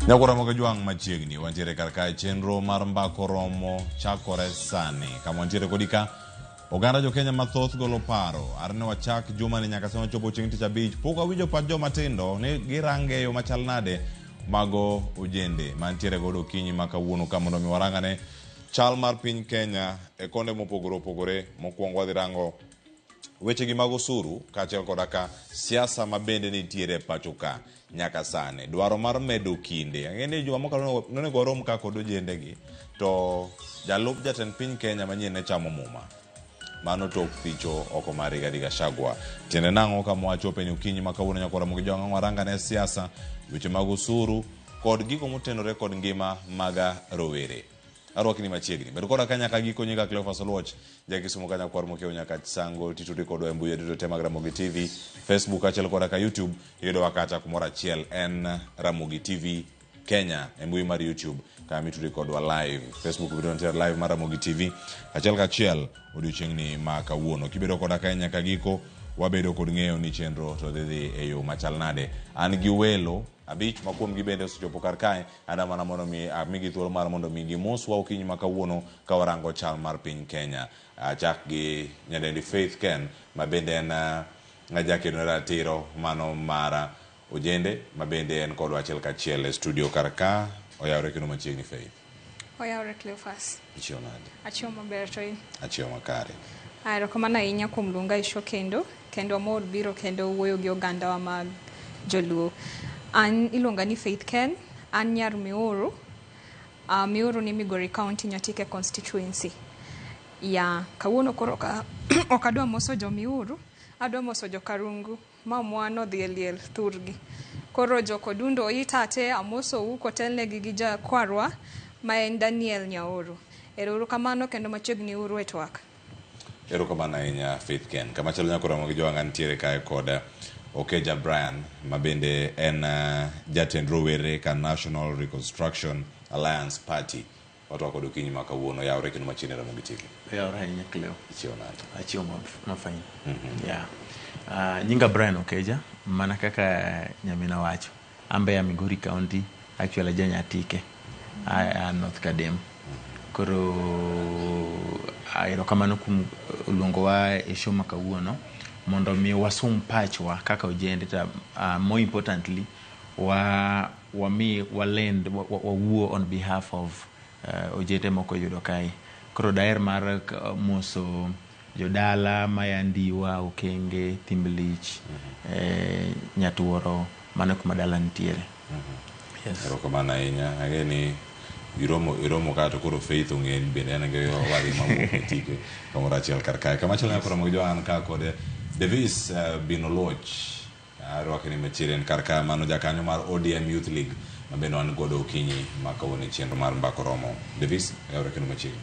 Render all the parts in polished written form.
Nyakwara mag Jwang' machiegni wantiere kar kae chenro mar mbako romo chakore sani kama wantiere kodi ka oganda jo Kenya mathoth golo paro arne wachak jumani nyaka sama chopo chieng' tich abich pok wawinjo pach joma tindo ni girange e yo machal nade mago ojende mantiere godo okinyi ma kawuono ka mondo mi warangane chal mar piny Kenya e konde mopogore opogore mokwongo wadhi rango wechegi mag osuru kaachiel koda ka siasa ma bende nitiere e pacho ka nyaka sani. Dwaro mar medo kinde. Ang'e ni juma mokalo nonego warom ka kod ojendegi to jalup jatend piny Kenya manyien ne chamo muma. Mano tok ficho oko mar Rigathi Gachagua. Tiende nang'o kama wachope ni okinyi ma kawuono nyaka Ramogi Jwang' waranga ne siasa, weche mag osuru kod gigo motenore kod ngima maga rowere. Arwakni machiegni. Bed koda ka nyaka giko nyinga Cleophas Oluoch, ja Kisumu ka nyakwar mokiewo nyaka Sango titudi kodwa e mbui duto te mag Ramogi TV, Facebook achiel koda ka YouTube, iyudowa kacha kumoro achiel en Ramogi TV Kenya e mbui mar YouTube kama itudi kodwa live. Facebook bende wantiere live mar Ramogi TV achiel kachiel odiochieng'ni ma kawuono. Kibedo koda kae nyaka giko, wabedo kod ng'eyo ni chenro to dhi dhi e yo machal nade. An gi welo abich ma kuomgi bende osechopo kar kae Ada mana mondo mi amigi thuolo mar mondo mi gimoswa okinyi ma kawuono ka warango chal mar piny Kenya. Achak gi nyadendi Faith Ken ma bende en jakedo ne ratiro mano mar ojende ma bende en kodwa achiel kachiel e studio kar ka. Oyawre kendo machiegni Faith. Oyawre Cleophas. Ichiew nade? Achiew maber to in? Achiew makare. Erokamano ahinya kuom luonga e show kendo, kendo amor biro kendo wuoyo gi ogandawa mag joluo. An iluonga ni Faith Ken, an nyar Miuru. Miuru ni Migori County, Nyatike constituency. Ya, kawuono koro ka ok adwa moso jo Miuru, adwa moso jo Karungu. Mamwa nodhi e liel thurgi. Koro jokodundo oitate amosou kotelnegi gi jakwarwa ma en Daniel Nyaoro. Erouru kamano kendo machiegni uru e twak. Erokamano ahinya Faith Ken. Kama chielo nyako romo gi jowang'a nitiere kae kod Okeja Brian ma bende en jatend rowere ka National Reconstruction Alliance Party. Watwak kod okinyi ma kawuono yawre kendo machiegni Ramogi TV. Yawre ahinya Cleo. Ichiewo nade? Achiewo ma fine. Yeah. Nyinga Brian Okeja, mana kaka nyamina wacho. An be a Migori County, actually aja Nyatike, a North Kadem. Koro erokamano kuom luongowa e show ma kawuono mondo mi wasum pachwa kaka ojende to more importantly wa wami walend wawuo on behalf of ojende moko yudo kae. Koro daher mar moso jodala maya Ndiwa, Okenge, Thimlich, Nyatuoro, mano kuma dala nitiere. Yes. Erokamano ahinya. Ang'e ni iromo iromo ka to koro Faith ong'e ni bende en gi owadgi mawuok e tike kamoro achiel kar kae. Kama chielo nyako romo gi Joan ka kod Davis Binoluoch. Arwake ni machiegni en kar ka mano jakanyo mar ODM Youth League ma bende wan godo okinyi ma kawuono e chenro mar Mbako Romo. Davis, oyawre kendo machiegni.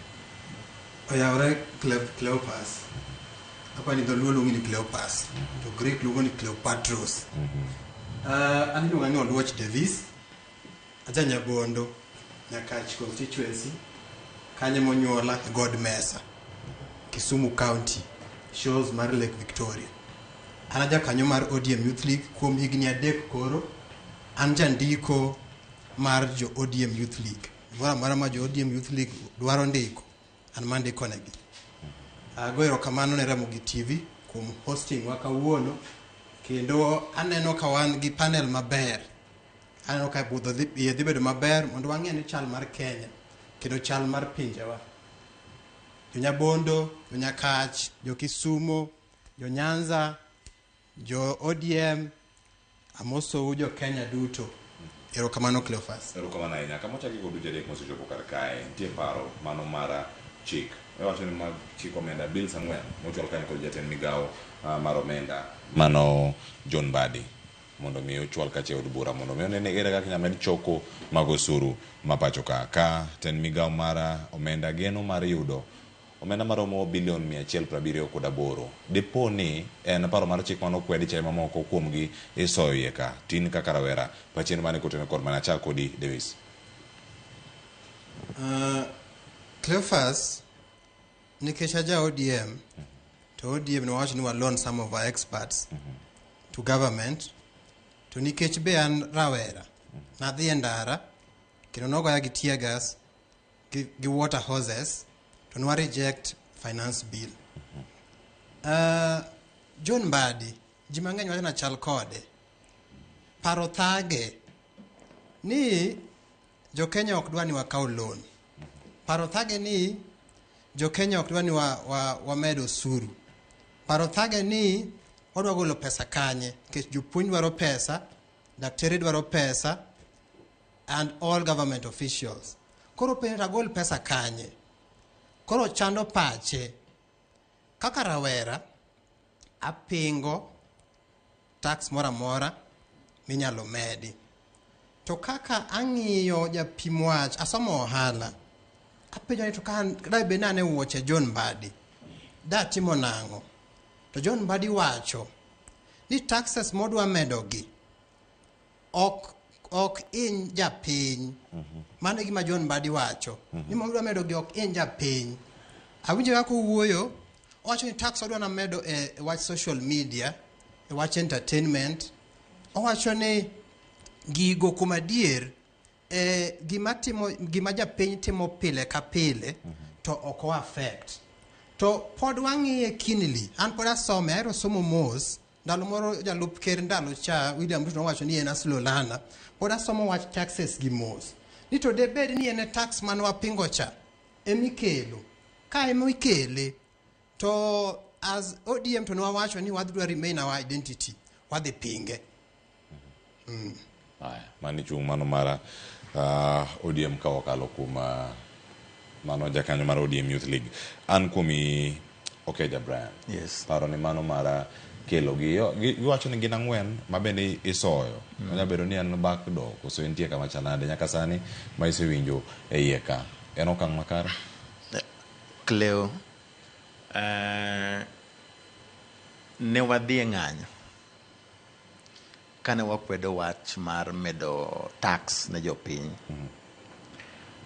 Oyawre Cleopas. Apa ni dholuo luongi ni Cleopas. To Greek luongo ni Cleopatros. An iluonga ni Oluoch Davis. Aja Nyabondo, Nyakach constituency. Kanyo monyuola e God Mesa. Kisumu County, shores mar Lake Victoria. An aja kanyo mar ODM Youth League kuom higni 3 koro. An jandiko mar jo ODM Youth League. Gimoro amora ma jo ODM Youth League dwaro ndiko, an mandiko negi. Ago erokamano ne Ramogi TV kuom hosting wa kawuono. Kendo aneno ka wan gi panel maber. Aneno ka budho iye dhi bedo maber mondo wang'e ni chal mar Kenya kendo chal mar pinjewa. Jo Nyabondo, jo Nyakach, jo Kisumo, jo Nyanza, jo ODM, amosou jo Kenya duto. Erokamano Cleophas. Erokamano ahinya. Kama ochaki kod uji adek mosechopo kar kae, nitie paro mano mar chik. Iwacho ni mag chik omenda bills 4 mochwal kanyo kod jatend migawo mar omenda mano John Mbadi mondo mi ochwal kacha e od bura mondo mi one ni ere kaka inyalo med choko mag osuru ma pacho ka. Ka tend migawo mar omenda geno mar yudo omenda maromo bilion 178 dipo ni en paro mar chik mano kwedi chae mamoko kuomgi isoyo iye ka tin kaka rawera pachien mane koteno kod mana chak kodi Davis. Cleophas, nikech aja ODM, to ODM nowacho ni wa loan some of our experts to government, to nikech be an rawera, nadhi e ndara, Kendo nogoya gi tear gas, gi water hoses, to nwa reject finance bill. John Mbadi, ji mang'eny wacho nachal kode. Paro thage ni jo-Kenya ok dwa ni wakaw loan. Paro thage ni jo-Kenya ok dwa ni wamed osuru. Paro thage ni wadwa golo pesa kanye, nikech jopuonj dwaro pesa, daktari dwaro pesa, and all government officials. Koro penjo to agol pesa kanye? Koro chando pache. Kaka rawera, apingo tax moro amora minyalo medi. To kaka ang'iyo japim wach, asomo ohala, apenjo ni to ka da bed ni an e wuoche John Mbadi, datimo nang'o? To John Mbadi wacho ni taxes modwa medogi ok iny japiny. Mano e gima John Mbadi wacho. Ni modwa medogi ok iny japiny. Awinjo kaka owuoyo, owacho ni tax odwa na medo e wach social media, e wach entertainment. Owacho ni gigo kuom adier gima japiny timo pile ka pile to ok o affect. To pod wang'iye keenly, an pod asome, ahero somo mos. Ndalo moro jalup ker ndalo cha William Ruto nowacho ni en a slow learner. Pod asomo wach taxes gi mos. Ni to debed ni en e tax mane wapingo cha emikelo. Ka emikele to as ODM to nwawacho ni wadhi remain our identity, wadhi pinge. Aya, mani chung' mano mara ODM ka okalo kuom mano jakanyo mar ODM Youth League. An kuomi Okeja Brian. Yes. Paro ni mano mara kelo gi giwacho ni gin ang'wen ma bende isoyo. Onya bedo ni en back door koso entie kama chalnade nyaka sani ma isewinjo e iye ka. En okang' makare? Cleo, ne wadhi e ng'anyo kane wakwedo wach mar medo tax ne jopiny.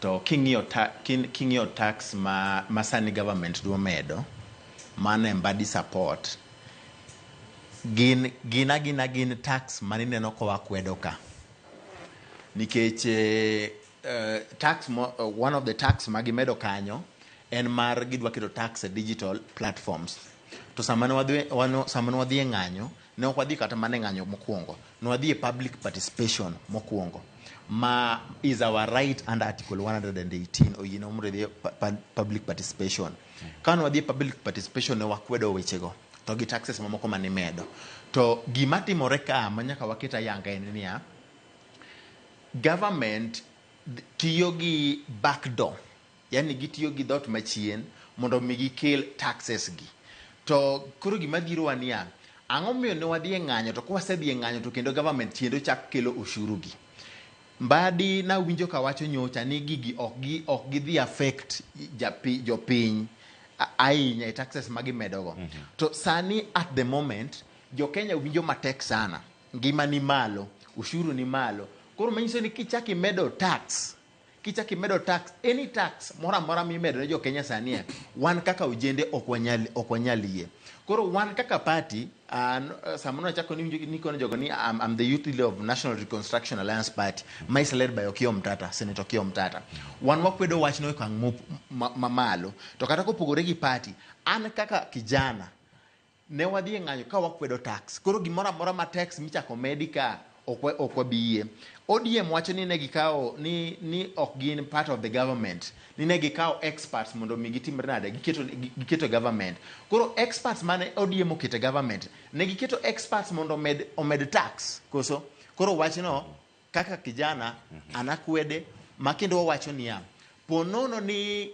To king'iyo tax ma sani government dwa medo, mano e Mbadi support, gin agina gin tax manineno ka wakwedo ka. Nikech tax one of the tax ma gimedo kanyo en mar gidwa keto tax e digital platforms. To sama ne wadhi e ng'anyo, ne ok wadhi kata mana e ng'anyo mokwongo, ne wadhi e public participation mokwongo, ma is our right under Article 118 oyienwa mondo idhi e public participation. Ka ne wadhi e public participation ne wakwedo wechego to gi taxes mamoko manimedo. To gima timore ka ma nyaka waket ayanga en niya, government tiyo gi backdoor, yani gitiyo gi dhot machien mondo mi gikel taxes gi. To koro gima dhirowa niya, ang'o miyo ne wadhi e ng'anyo to kwasedhi e ng'anyo to kendo government kendo chak kelo ushuru gi. Mbadi nawinjo kawacho nyocha ni gigi ok gidhi affect jopiny ahinya e taxes ma gimedogo. To sani at the moment jo Kenya winjo matek sana. Ngima ni malo, ushuru ni malo. Koro manyiso ni kichak imedo tax, kichak imedo tax, any tax moro amora mimedo ne jo Kenya sani, wan kaka ojende ok wanyal yie. Koro wan kaka party, an samoro achako ni nikono jogo ni I'm the youth leader of National Reconstruction Alliance Party, ma is led by Okiya Omtata, Senator Okiya Omtata. Wan wakwedo wachno e okang' mamalo. To kata kopogore gi party, an kaka kijana, ne wadhi e ng'anyo ka wakwedo tax. Koro gimoro amora ma tax michako medi ka ok wabi yie. ODM wacho ni ne gikawo ni ok gin part of the government, ni ne gikawo experts mondo mi gitimre nade, giketo government. Koro experts mane ODM oketo e government, ne giketo experts mondo omed tax koso? Koro wachno kaka kijana an akwede ma kendo wawacho niya, po nono ni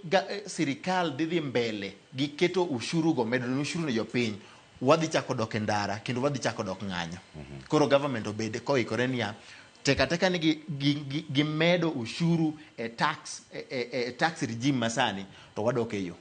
sirikal dhi mbele gi keto ushuru go, medo ushuru ne jopiny, wadhi chako dok e ndara kendo wadhi chako dok ng'anyo. Koro government obed koikore niya, teka teka ni gimedo ushuru e tax regime masani to wadok e yo.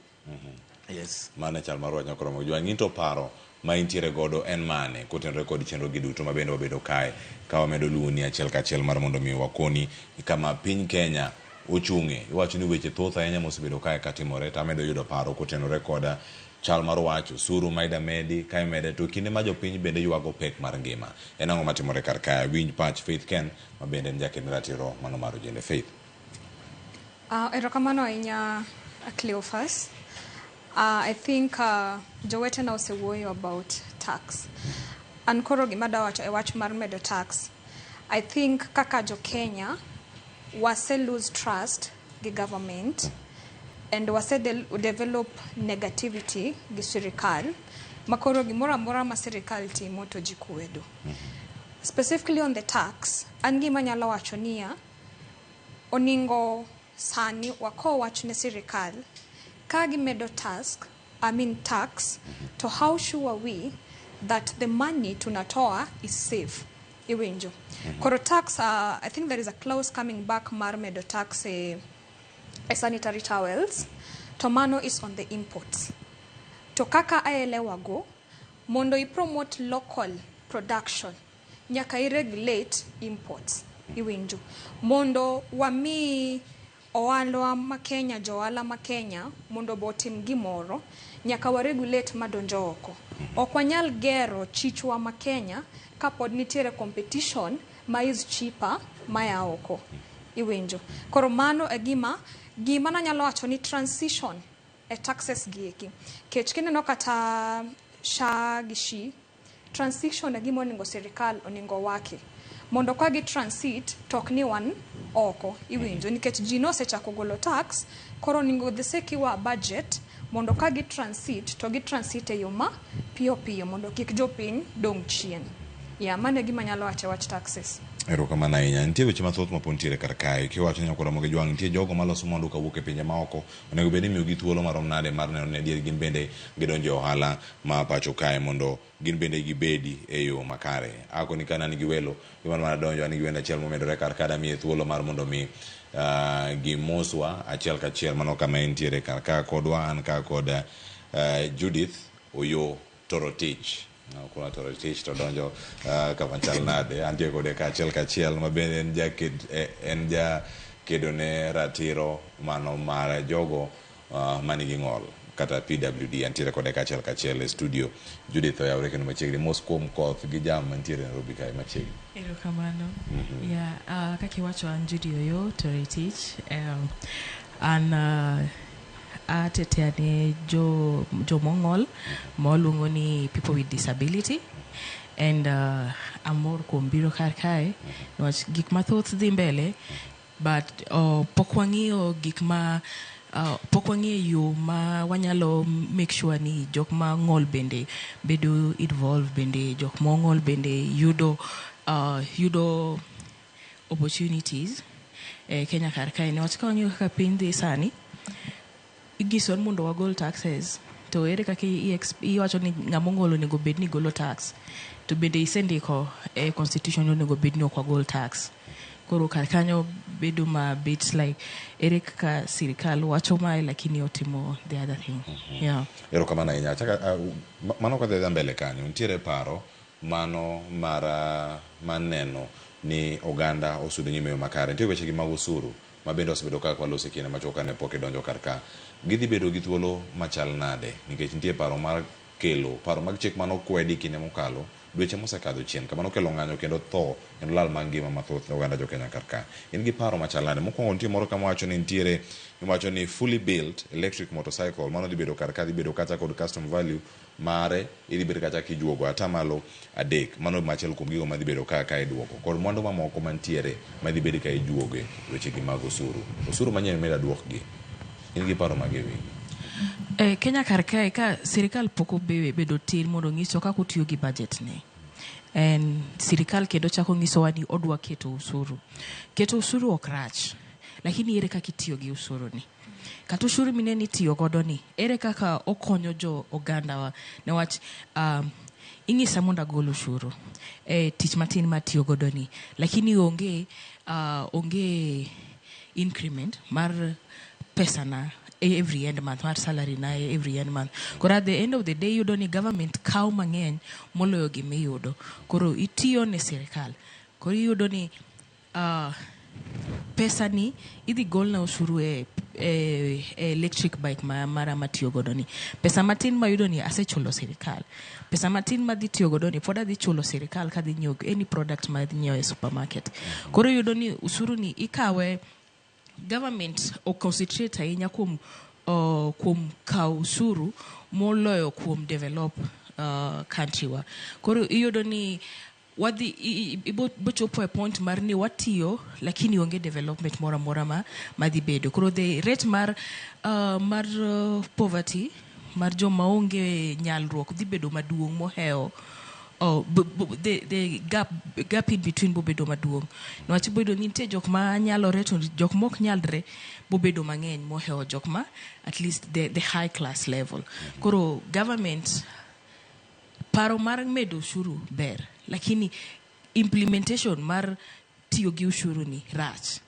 Yes. Mano e chal mar wach nyakoromo jwang'i to paro ma intiere godo en mane kotenore kod chenro gi duto ma bende wabedo kae ka wamedo luwoni achiel kachiel mar mondo mi wakoni kama piny Kenya ochung'e. Iwacho ni weche thoth ahinya mosebedo kae katimore to amedo yudo paro kotenore koda chal mar wach osuru ma ida medi ka imede to kinde ma jopiny bende ywago pek mar ngima. En ang'o matimore kar kae? Winj pach Faith Ken ma bende en jaked ratiro mano mar ojende. Faith. Erokamano ahinya, Cleophas. I think jowetena osewuoyo about tax. An koro gima adwa wacho e wach mar medo tax. I think kaka jo Kenya wase lose trust gi government and wase develop negativity gi sirikal makoro gimoro amora ma sirikal timo to ji kwedo. Specifically on the tax, an gima anyalo wacho niya, oningo sani wako wach ne sirikal ka gimedo tax, I mean tax, to how sure are we that the money tunatoa is safe? Iwinjo. Koro tax, I think there is a clause coming back mar medo tax e sanitary towels, to mano is on the imports. To kaka aelewa go, mondo i promote local production, nyaka i regulate imports. Iwinjo. Mondo wami ohalwa ma Kenya, jo ohala ma Kenya, mondo bo otim gimoro, nyaka wa regulate madonjo oko. Ok wanyal gero chichwa ma Kenya kapod nitiere competition ma is cheaper maya oko. Iwinjo. Koro mano e gima nanyalo wacho ni transition e taxes gi eki. Kech kineno kata SHA gi SHI, transition e gima onego sirikal onego waki. Mondo ka gi transit to ok ni wan oko, iwinjo, nikech ji nosechako golo tax, koro onego the secure budget mondo ka gi transit to gi transit e yo ma piyo piyo mondo kik jopiny dong' chien. Ya, mano e gima anyalo wacho e wach taxes. Erokamano ahinya. Nitie weche mathoth ma pod nitiere kar kae. Kiwacho ni nyakwa Ramogi Jwang', nitie jogo maloso mwandu kawuok e pinje maoko. Onego bed ni imiyogi thuolo marom nade mar neno ni adier gin bende gidonjo e ohala ma pacho kae mondo gin bende gibedi e yo makare. Akoni ka an gi welo, gimoro mana donjo, an gi wendo achiel momedore kar ka damiye thuolo mar mondo mi gimoswa achiel kachiel mano kama entiere kar ka kodwa an ka kod Judith Oyo Torotich. Kuna Torotich to donjo kama chal nade. Antie kode ka achiel kachiel ma bende en ja kedo ne ratiro mano mar jogo manigi ng'ol kata PWD. Antiere kode ka achiel kachiel e studio. Judith oyawre kendo machiegni. Mos kuom koth gi jam mantiere Nairobi kae machiegni. Erokamano. Yeah, kaka iwacho an Judy Oyo Torotich. An atetea ne jo jomong'ol ma waluongo ni people with disability and amor kuom biro kar kae niwach gik mathoth dhi mbele but pok wang'iyo gik ma pok wang'iyo yo ma wanyalo make sure ni jok ma ng'ol bende bedo involved, bende jok mong'ol bende yudo opportunities e Kenya kar kae, niwach ka wang'iyo kaka piny dhi sani, inyisowa ni mondo wagol taxes, to ere kaka iwacho ni ng'ama ong'ol onego bed ni golo tax, to bende isendiko e constitution ni onego bed ni ok wagol tax? Koro kar kanyo bedo ma bit like ere kaka sirikal wacho mae lakini otimo the other thing? Yeah. Erokamano ahinya. Achaka, mano kadhi mbele kanyo, nitiere paro mano mar mar neno ni oganda osudo nyime e yo makare. Nitie weche gi mag osuru ma bende osebedo kaka waloso e kinde machuok kane pok idonjo kar ka. Gidhi bedo gi thuolo machal nade? Nikech nitie paro mar kelo paro mag chik manokwedi kinde mokalo dweche mosekadho chien kama nokelo ng'anyo kendo tho kendo lal mar ngima mathoth ne oganda jokenya kar ka. In gi paro machal nade? Mokwongo nitie moro kama wacho ni nitiere iwacho ni fully built electric motorcycle mano dhi bedo kar ka, dhi bedo kacha kod custom value mare idhi bed kacha kijuogo 3%. Mano achiel kuom gigo madhi bedo ka iduoko kod mwandu mamoko mantiere madhi bed ka ijuoge weche gi mag osuru. Osuru manyien mida duokgi. In gi paro mage e wigi? E Kenya kar kae ka sirikal pok obedo tir mondo onyiswa kaka otiyo gi budget ne. En sirikal kendo chako nyisowa ni odwa keto osuru. Keto osuru ok rach, lakini ere kaka itiyo gi osuru ni? Kata osuru mineno itiyo godo ni, ere kaka okonyo jo ogandawa? Niwach ing'isa mondo agol osuru e tich matin matiyo godo ni, lakini onge increment mar pesa na every end month, mar salary na every end month. Koro at the end of the day iyudo ni government kawo mang'eny moloyo gimiyudo. Koro itiyo ne sirikal. Koro iyudo ni pesa ni idhi golna osuru e electric bike ma mara matiyo godo ni. Pesa matin mayudo ni asechulo sirikal. Pesa matin madhi tiyo godo ni pod adhi chulo sirikal kadhi nyiewo any product ma adhi nyiewo e supermarket. Koro iyudo ni osuru ni ikawe government o concentrate ahinya kuom kuom kawo osuru moloyo kuom develop country wa. Koro iyudo ni wadhi bochopo e point mar ni watiyo lakini onge development moro amora ma madhi bedo. Koro the rate mar poverty mar joma onge nyalruok dhi bedo maduong' mohewo the gap in between bobedo maduong', niwach bobedo ni nitie jok ma nyalore to jok mok nyalre bobedo mang'eny mohewo jok ma at least the high class level. Koro government paro mar medo ushuru ber, lakini implementation mar tiyo gi ushuru ni rach.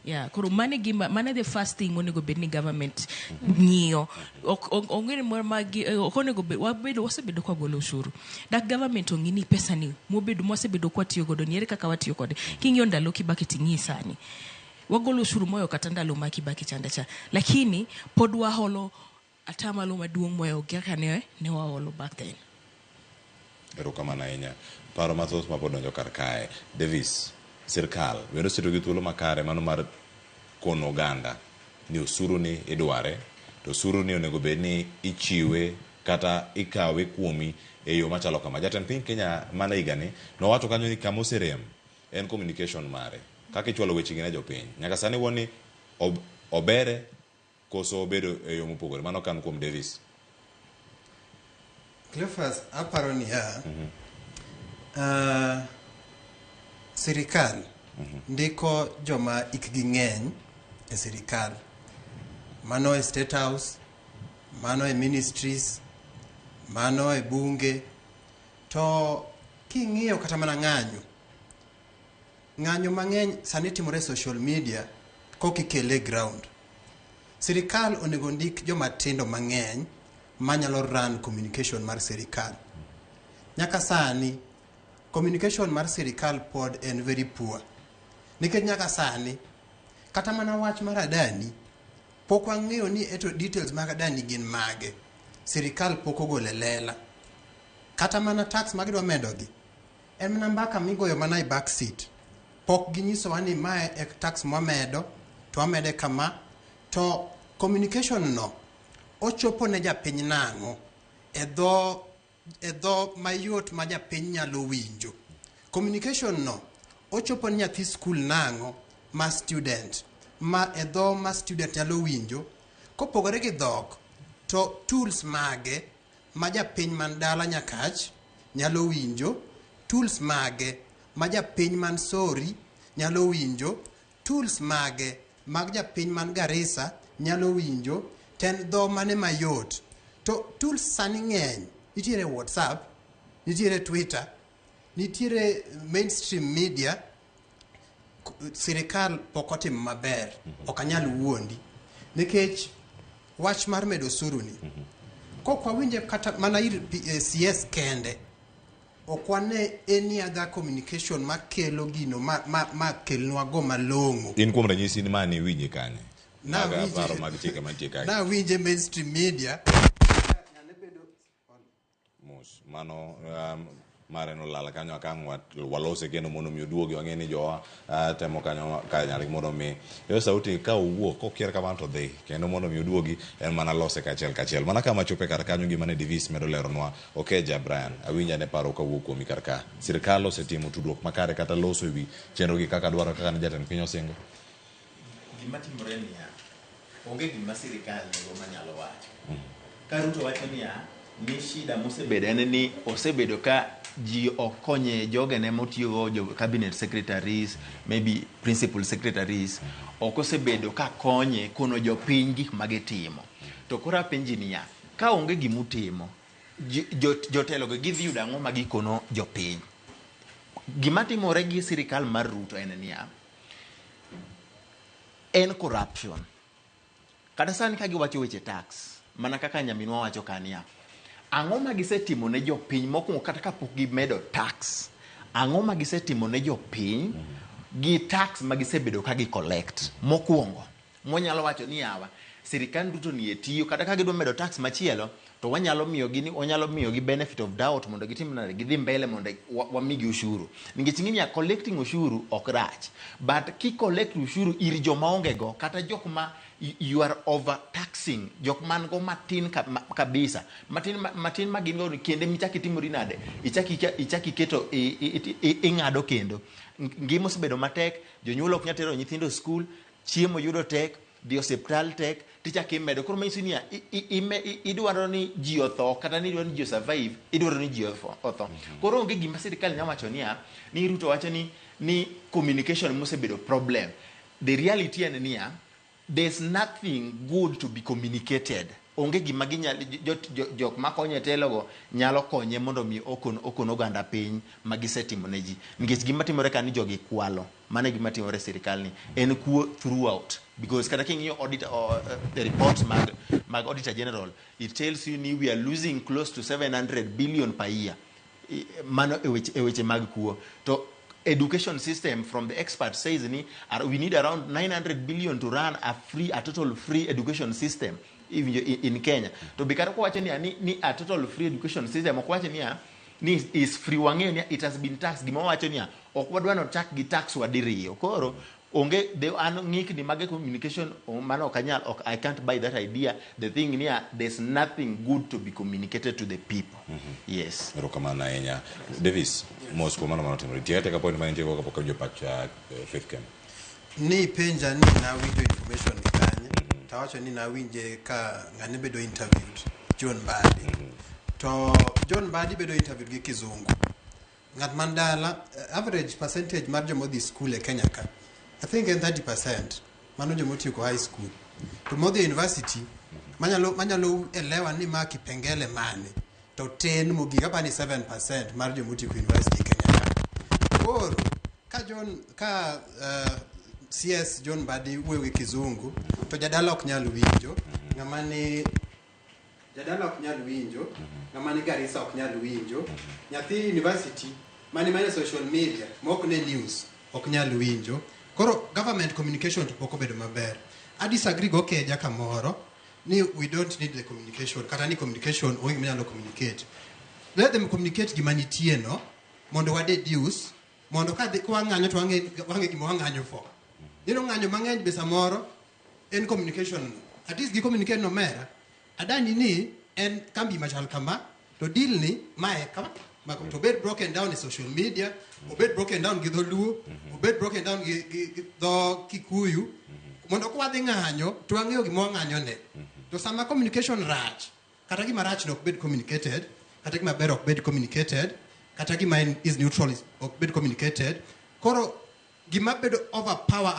Yeah, koro mane gima mane the first thing monego bed ni government ng'iyo. Onge moro ma ok onego bed wabedo wasebedo kwa golo ushuru dak government ong'i ni pesa ni mobedo mwasebedo kwa tiyo godo ni ere kaka watiyo kode. King'iyo ndalo Kibaki ting'i sani wagolo ushuru moyo kata ndalo ma Kibaki chande cha, lakini pod waholo atamalo maduong' moyo kaka ne waholo back then. Erokamano ahinya. Paro mathoth mapod donjo kar kae. Davis, sirkal bende oseto gi thuolo makare mano mar kono oganda ni osuru ni idware, to osuru ni onego bed ni ichiwe kata ikawe kuomi e yo machalo kama. Jatend piny Kenya mana higani nowacho kanyo ni kama oserem en communication mare, kaka ichwalo wechegi ne jopiny. Nyaka sani wuon ni obere koso obedo e yo mopogore. Mano kan kuom Davis. Cleophas, aparo niya, sirikal ndiko joma ikgi ng'eny e sirikal. Mano e State House, mano e ministries, mano e bunge. To king'iyo kata mana ng'anyo, ng'anyo mang'eny sani timore e social media kokikele ground. Sirikal onego ndik joma tindo mang'eny manyalo run communication mar sirikal. Nyaka sani communication mar sirikal pod en very poor. Nikech nyaka sani kata mana wach mar Adani pok wang'eyo ni eto details mag Adani gin mage. Sirikal pok ogolo e lela. Kata mana tax magidwa medogi en mana mbaka migoyo mana e back seat. Pok ginyisowa ni mae e tax mwamedo to wamede kama, to communication no ochopo ne japiny nang'o e dho mayot ma japiny nyalo winjo. Communication no ochopo ne nyathi skul nang'o ma student ma e dho ma student nyalo winjo. Kopogore gi dhok to tools mage ma japiny man dala Nyakach nyalo winjo, tools mage ma japiny man Sori nyalo winjo, tools mage mag japiny man Garissa nyalo winjo, ten dho mane mayot. To tools sani ng'eny, nitiere WhatsApp, nitiere Twitter, nitiere mainstream media. Sirikal pok otimo maber, ok anyal wuondi. Nikech wach mar medo osuru ni, kok wawinje kata mana ir CS kende, ok wane any other communication makelo gino ma kelnwa go malong'o. In kuom ranyisi ni mane iwinje kanye? Paro mag chike mantie kae. Nawinje mainstream media. Mos, mano mare nolal kanyo akang' walose kendo mondo mi oduogi wang'e ni jowa temo kanyo kanyalgi mondo mi yo sauti ka owuok kokier kamano to dhi kendo mondo mi oduogi en mana lose kachiel kachiel. Mana kama chope kar kanyo gima ne Davis medo leronwa. Okeja Brian, awinja ne paro kawuok kuomi kar ka. Sirkal osetimo tudruok makare kata loso ewi chenro gi kaka dwaro kaka ne jatend piny osingo. Gima timore niya, onge gima sirikal nigo manyalo wacho. Ka Ruto wacho niya, ni shida mosebedo en ni osebedo ka ji ok konye jogene motiyogo, jo cabinet secretaries, maybe principal secretaries, ok osebedo ka konye kono jopiny gik magitimo. To koro apenji niya, ka onge gimutimo, jotelo go gidhi yudo ang'o ma gikono jopiny? Gima timore gi sirikal mar Ruto en niya, en corruption. Kata sani ka giwacho weche tax, mana kaka nyaminwa wacho kaniya, ang'o ma gisetimo ne jopiny mokwongo kata kapok gimedo tax? Ang'o ma gisetimo ne jopiny gi tax ma gisebedo ka gi collect mokwongo? Monyalo wacho ni yawa, sirikal duto ni e tiyo, kata ka gidwa medo tax machielo, to To wanyalo miyogi ni wanyalo miyogi benefit of doubt mondo gitim nade gidhi mbele mondo wamigi ushuru. Nikech ing'e niya collecting ushuru ok rach. But ki collect ushuru ir joma onge go kata jok ma you are over taxing jok man go matin kabisa matin matin ma gin go kendo michak itimori nade ichak ichak iketo ing'ado kendo ngima osebedo matek jonyuol ok nyal tero nyithindo skul chiemo yudo tek dhi osiptal tek tichak imedo koro manyiso niya idwaro ni ji otho kata ni idwaro ni ji osurvive idwaro ni ji otho koro onge gima sirikal nyalo wacho niya ni Ruto wacho ni communication mosebedo problem. The reality en niya there's nothing good to be communicated. Onge gima ginyalo jok makonye telogo nyalo konye mondo mi okon oganda piny ma gisetimo ne ji. Nikech gima timore ka ni jogi kwalo. Mano e gima timore e sirikal ni. En kuo throughout. Because kata king'iyo audit the reports mag Auditor General, it tells you ni we are losing close to 700 billion per year. Mano e weche mag kuo. To education system from the expert says ni we need around 900 billion to run a total free education system even in Kenya. To be kata kowacho niya ni a total free education system ok wacho niya ni is free wang'eyo ni it has been taxed. Gima wacho niya ok wadwa no chak gi tax wa diriyo. Koro onge de an ng'ikni mage communication mano ok anyal ok I can't buy that idea. The thing niya there's nothing good to be communicated to the people. Yes. Erokamano ahinya. Davis, mos kuom mano manotimore. Tiek atieka point ma intie go kapok awinjo pach Faith Ken. Ni penja ni nawinjo information ni kanye tawacho ni nawinje ka ng'ane bedo interviewed John Mbadi. To John Mbadi bedo interviewed gi kizungu. Ng'at man dala average percentage mar joma odhi school e Kenya ka I think en 30% mano joma otieko high school. To modhi e university manyalo elewa ni ma kipengele mane to tin mogik apani 7% mar joma otieko university e Kenya ka. Koro ka John ka CS John Mbadi wuoyo gi kizungu to jadala ok nyal winjo ng'ama ni jadala ok nyal winjo ng'ama ni Garissa ok nyal winjo nyathi university mani mana e social media ma ok ne news ok nyal winjo. Koro government communication to pok obedo maber. I disagree go Keja kamoro ni we don't need the communication kata ni communication onge gima nyalo communicate. Let them communicate gima nitie no mondo wa deduce mondo ka dhi wang'anyo to wang'e gima wang'anyo for. Neno ng'anyo mang'eny be samoro en communication no. At least gi communicate no mera. Adani ni en kambi machal kama to deal ni mae kama to obed broken down e social media, obed broken down gi dholuo, obed broken down gi dho Kikuyu mondo ka wadhi ng'anyo to wang'eyo gima wang'anyo ne. To sama communication rach, kata gima rach no ok bed communicated, kata gima ber ok bed communicated, kata gima is neutral ok bed communicated. Koro gima bedo overpower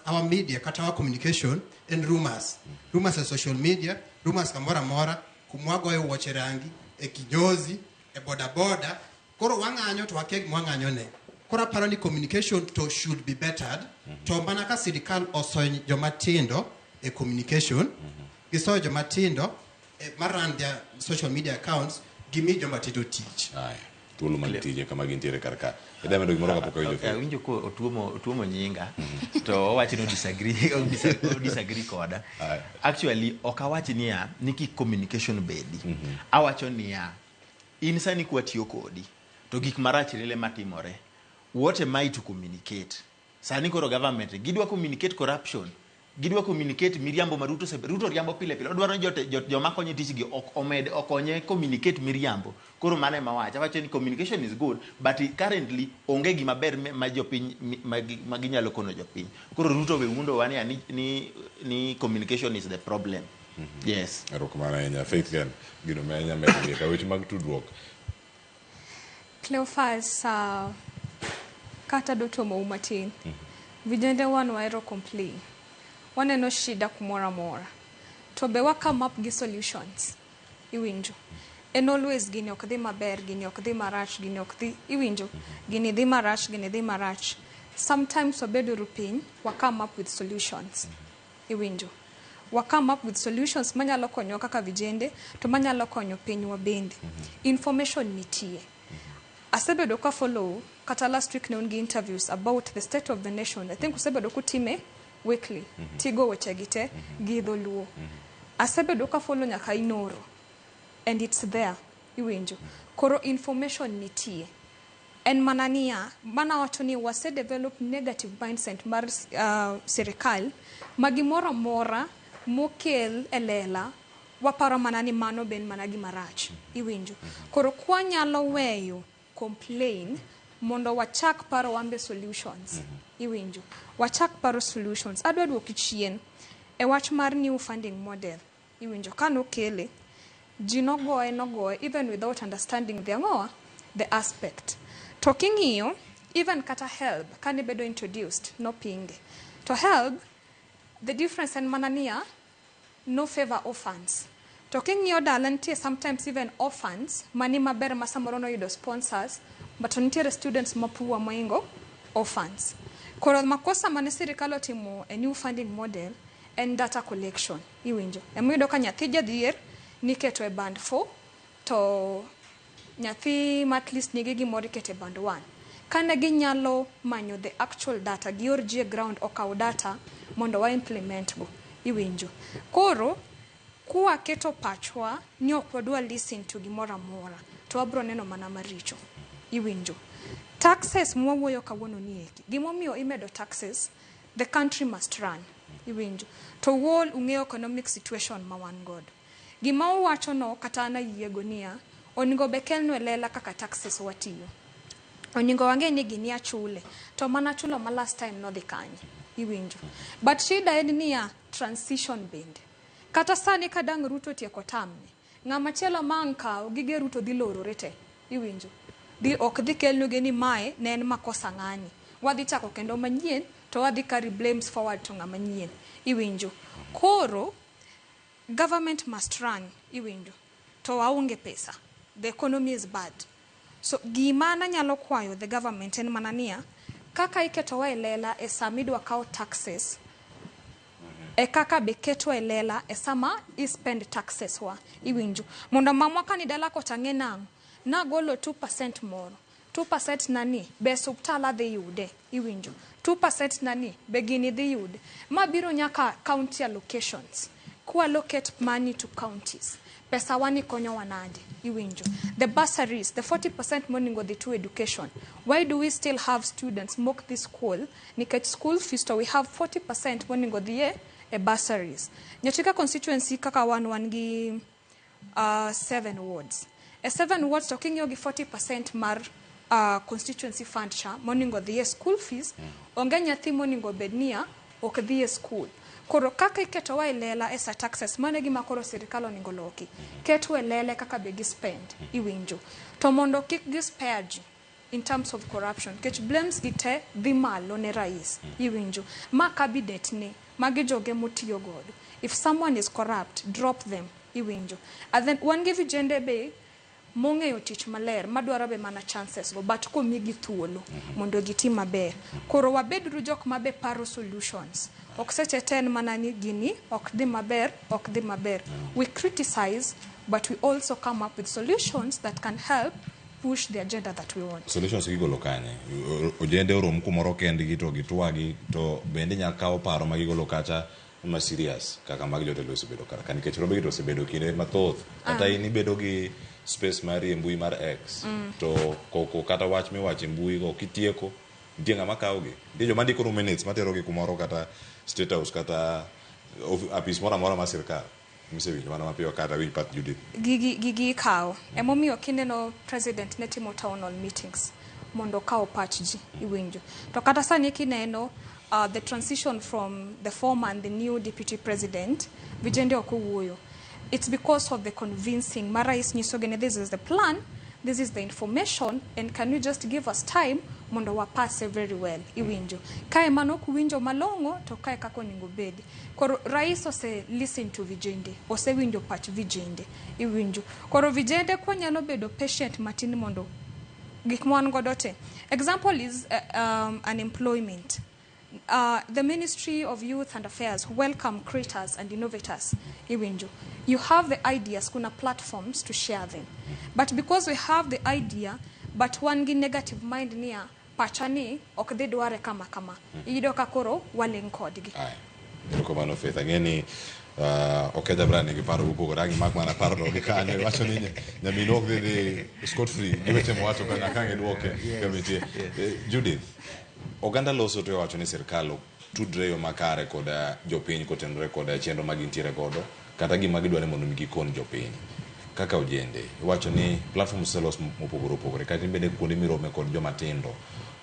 our media kata our communication en rumors. Rumors e social media, rumors kamoro amora, kuma wagoyo wuoche rangi, e kinyozi, e boda boda. Koro wang'anyo to wakia gima wang'anyo ne. Koro aparo ni communication to should be bettered. To mana ka sirikal osoyo joma tindo e communication, gisoyo joma tindo e mar run their social media accounts, gimi joma tindo tich. Aya, thuolo mag tije kama gintiere kar ka. Idwa medo gimoro kapok awinjo Faith? Awinjo ko otuomo nyinga to owacho ni disagree koda. Actually ok awach niya ni kik communication bedi. Awacho niya in sani kwa tiyo kodi to gik marach lile matimore. What am I to communicate? Sani koro government gidwa communicate corruption. Gidwa communicate miriambo ma Ruto Ruto riambo pile pile. Odwaro ni joma konye tich gi ok omed okonye communicate miriambo. Koro mano ema wacho. Awacho ni communication is good but currently onge gima ber ma jopiny ma ginyalo kono jopiny. Koro Ruto we wuondo wa ni communication is the problem. Yes. Erokamano ahinya. Faith Ken, gino ma inya medo gi ka weche mag tudruok. Cleophas, kata dotuomou matin. Vijende wan wahero complain. Waneno shida kumoro amora. To be wa come up gi solutions. Iwinjo. En always gini ok dhi maber, gini ok dhi marach, gini ok dhi, iwinjo. Gini dhi marach, gini dhi marach. Sometimes wabedo piny, wa come up with solutions. Iwinjo. Wa come up with solutions manyalo konyowa kaka vijende, to manyalo konyo pinywa bende. Information nitie. Asebedo ka follow, kata last week ne un gi interviews about the state of the nation. I think usebedo kutime weekly. Tigo weche gi te gi dholuo. Asebedo ka follow nyaka Inoro and it's there. Iwinjo. Koro information nitie. En mana niya, mana wacho ni wase develop negative mindset mar sirikal ma gimoro amora mokel e lela waparo mana ni mano be en mana gima rach. Iwinjo. Koro kwanyalo weyo complain mondo wachak paro wambe solutions. Iwinjo. Wachak paro solutions. Adwa duoki chien e wach mar new funding model. Iwinjo. Kanokele, ji nogoye nogoye even without understanding the ang'owa, the aspect. To king'iyo, even kata HELB kane bedo introduced, nopinge. To HELB, the difference en mana niya, no favor orphans. To king'iyo dala nitie sometimes even orphans mani maber ma samoro noyudo sponsors, but to nitiere students ma poor moingo orphans. Koro makosa mane sirikal otimo e new funding model en data collection. Iwinjo. Emiyudo ka nyathi jadhier niketo e band 4 to nyathi ma at least nigi gimoro iketo e band 1. Kane ginyalo manyo the actual data, gior ji e ground okaw data mondo wa implement go. Iwinjo. Koro, kwaketo pachwa ni ok wadwa listen to gimoro amora, to wabro neno mana maricho. Iwinjo. Taxes mwawuoyo kawuono ni eki. Gimomiyo imedo taxes, the country must run. Iwinjo. To wall ung'eyo economic situation ma wan godo. Gima uwacho no kata an ayiego niya, onego be kelnwa e lela kaka taxes watiyo. Onego wang'e ni gini achule, to mana chulo ma last time nodhi kanye. Iwinjo. But shida en niya, transition bende. Kata sani ka dang' Ruto otieko term ni, ng'ama chielo ma ang' kaw, gige Ruto dhi lorore te. Iwinjo. Dhi, ok dhi kelnegi ni mae ne en makosa ng'ani. Wadhi chako kendo manyien, to wadhi carry blames forward to ng'ama nyien. Iwinjo. Koro, government must run. Iwinjo. To waonge pesa. The economy is bad. So, gima nanyalo kwayo the government en mana niya, kaka iketowa e lela e sama idwa kaw taxes, e kaka be ketwa e lela e sama i spend taxes wa. Iwinjo. Mondo mamwa kani dala kocha ng'e nang'o, nagolo 2% moro. 2% nani, be osuptal adhi yude. Iwinjo. 2% nani, be gini dhi yude. Ma biro nyaka county allocations. Kwa allocate money to counties. Pesa wani konyowa nade. Iwinjo. The bursaries, the 40% monego dhi to education. Why do we still have students mok dhi school? Nikech school fees to we have 40% monego dhi e bursaries. Nyachika constituency kaka wan gi 7 wards. E 7 wards to king'iyo gi 40% mar constituency fund cha monego dhi e school fees, onge nyathi monego bed niya ok dhi e school. Koro kaka iketowa e lela e sa taxes, mano e gima koro sirikal onego loki. Ketwa e lele kaka be gi spend, iwinjo. To mondo kik gi spare ji in terms of corruption, nikech blames gi te dhi malo ne rais, iwinjo. Ma cabinet ni, magi joge motiyo godo. If someone is corrupt, drop them, iwinjo. And then wan gi vijende be mong'eyo tich maler, madwaro be mana chances go, but komigi thuolo mondo giti maber. Koro wabeduru jok mabe paro solutions. Ok seche te en mana ni gini ok dhi maber, ok dhi maber. We criticize, but we also come up with solutions that can help push the agenda that we want. Solutions gigolo kanye? Ojende orom kumoro kendgi to gitwagi, to bende nyaka kawo paro ma gigolo kacha ma serious kaka mag jotelo osebedo kar ka, nikech rombe gi to osebedo kinde mathoth. Kata in ibedo gi space mari e mbui mar X, to koko kata wach miwacho e mbui go kitieko, nitie ng'ama kawogi. Nitie joma ndiko minutes materogi kumoro kata State House kata apis moro amora mar sirkal. Misewinjo mana mapiyo kata winj pat Judith. Gigi ikawo. Emomiyo kineno president ne timo town hall meetings mondo okaw pach ji, iwinjo. To kata sani kineno the transition from the former and the new deputy president, vijende ok owuoyo. It's because of the convincing ma rais nyisogi ni this is the plan, this is the information, and can you just give us time mondo wapase very well, iwinjo. Kae mano ok winjo malong'o, to kae kaka onego bedi. Koro rais ose listen to vijende, osewinjo pach vijende, iwinjo. Koro vijende kwanyalo bedo patient matin mondo gik ma wan godo te. Example is unemployment. The Ministry of Youth and Affairs welcome creators and innovators. Iwinjo. You have the ideas, kuna platforms to share them. But because we have the idea, but wan gi negative mind niya, pacha ni ok dhi dware kama kama. Iyudo ka koro waling' kodgi. Aye. Erokamano Faith. Ang'e ni Okeja Brian nigi paro mopogore ang' imak mana paro no gi kanyo iwacho ni nyaminu ok dhi dhi scot free gi weche mowacho ka nyaka ang' idwoke kamitie. Judith, oganda loso to iwacho ni sirkal ok tudre e yo makare kod jopiny kotenore kod chenro ma gintiere godo kata gima gidwa ni mondo mi gikon jopiny. Kaka ojende, iwacho ni platforms oselos mopogore opogore kata in bende kuonde mirome kod joma tindo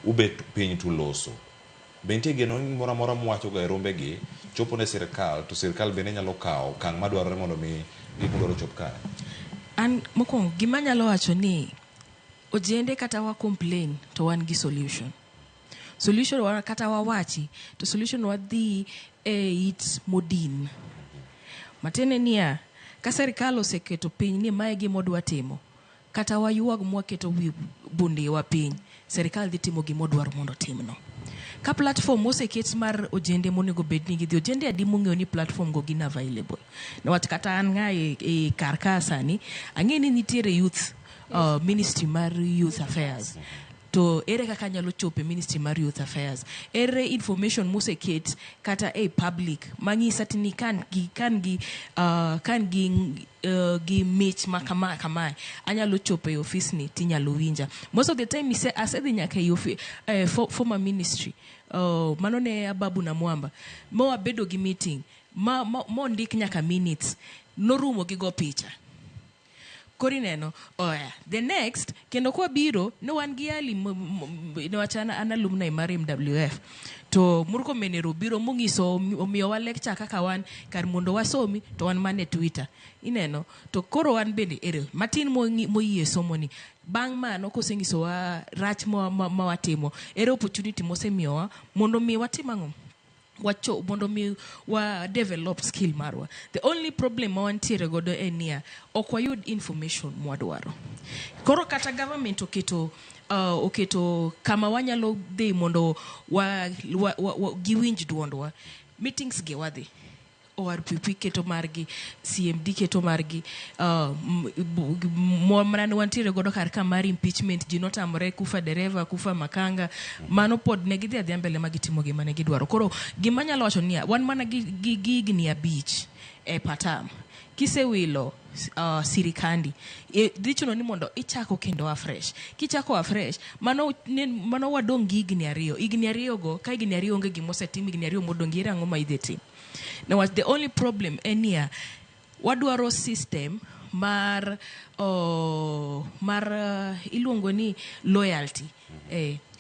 ubet piny tuloso. Be nitie geno moro amora muwachoga e rombegi chopo ne sirkal to sirkal bende nyalo kawo okang' madwarore mondo mi gik mudwaro ochop kare? An mokwongo gima anyalo wacho ni ojende kata wa complain to wan gi solution. Solution wa kata wawachi to solution wadhi e it modin. Matiende niya, ka sirkal oseketo piny ni mae gima odwa timo, kata wayuag mwaketo wi bundewa piny, serikal dhi timo gima odwaro mondo otimno. Ka platform oseket mar ojende monego bed ni gidhi, ojende adi mong'eyo ni platform go gin available? Niwach kata an ng'a e kar ka sani, ang'e ni nitiere youth ministry mar youth affairs. To ere kaka anyalo chopo e ministry mar youth affairs? Ere information moseket kata e public mang'isa ni kan gi kan gi kan gi gi mich ma kama kamae anyalo chopo e ofis ni tinyalo winja. Most of the time ise asedhi nyaka e former ministry mano ne Ababu Namwamba ma wabedo gi meeting ma mondik nyaka minutes norumo gi go picha. Koro ineno, oya, the next, kendo kwabiro, ne wan gi Ali, niwach an alumni mar MWF. To Murkomen ero obiro mong'iso, omiyowa lecture kaka wan, kar mondo wasomi, to wan mana e Twitter. Ineno, to koro wan bende, ere, matin moyie somo ni. Bang' mano, kosenyisowa rach ma watimo, ere opportunity mosemiyowa, mondo mi watim ang'o? Wacho mondo mi wa develop skill marwa. The only problem ma wantiere godo en niya, ok wayud information mwadwaro. Koro kata government oketo kama wanyalo dhi mondo wa giwinj duondwa. Meetings gi wadhi. ORPP keto margi, CMD keto margi, mana ne wantiere godo kar ka mar impeachment, ji notamore kufa dereva, kufa makanga, mano pod ne gidhi adhiya mbele ma gitimo gima ne gidwaro. Koro gima anyalo wacho niya, wan mana gi higni 5 e patam. Kisewilo sirikandi, dhi chuno ni mondo ichako kendo afresh. Kichako afresh, mano wadong' gi higni 2. Higni 2 go, ka higni 2 onge gimosetim, higni 2 modong', ere ang'o ma idhi tim? Now, the only problem en niya, wadwaro system mar iluongo ni loyalty.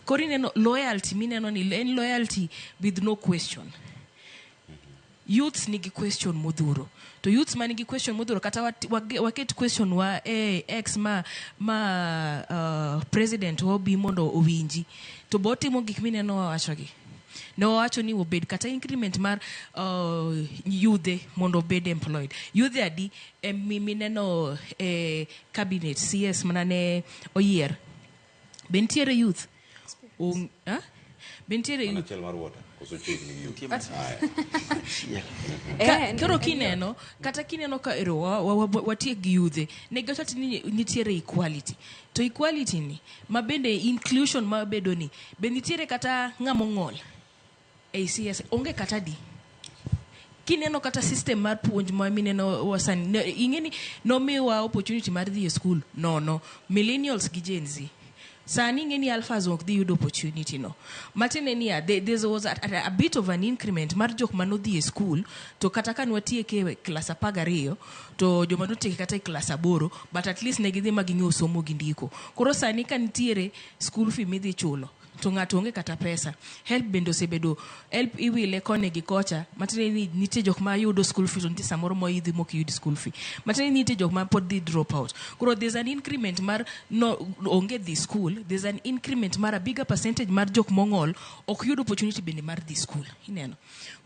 Koro ineno loyalty mineno ni en loyalty with no question. Youths nigi question modhuro. To youths ma nigi question modhuro, kata waket question wa e ex ma president wa obi mondo owinji. To bo timo gik mineno wawachogi. Ne wawacho ni obed kata increment mar yudhe mondo obed employed. Yudhe adi mineno e cabinet CS mana ne oyier. Be nitiere youth? Be nitiere youth? Achiel mar water, koso chiegni gi youth? Koro kineno, kata kineno ka ero watiek gi yudhe, ne giwacho ni nitiere equality. To equality ni, ma bende inclusion ma bedo ni, be nitiere kata ng'ama ong'ol ei CS, onge kata di. Kineno kata system mar puonj ma mineno wasani, ing'e ni nomiwa opportunity mar dhi e school, nono, millennials gi Gen Z. Sani ing'e ni alphas ok dhi yudo opportunity no. Matiende niya, there was a bit of an increment mar jok manodhi e school, to kata ka nwatieke e klas 12, to joma notieke kata e klas 8, but at least ne gidhi ma ging'eyo somo gi ndiko. Koro sani ka nitiere school fee midhi chulo, to ng'ato onge kata pesa. Help bende osebedo, help iwile koni gi kocha, matiende ni nitie jok ma yudo school fee, to nitie samoro moidhi mok yud school fee. Matiende ni nitie jok ma pod dhi drop out. Koro there's an increment mar no, onge dhi school, there's an increment mar a bigger percentage mar jok mong'ol ok yud opportunity bende mar dhi school. Ineno.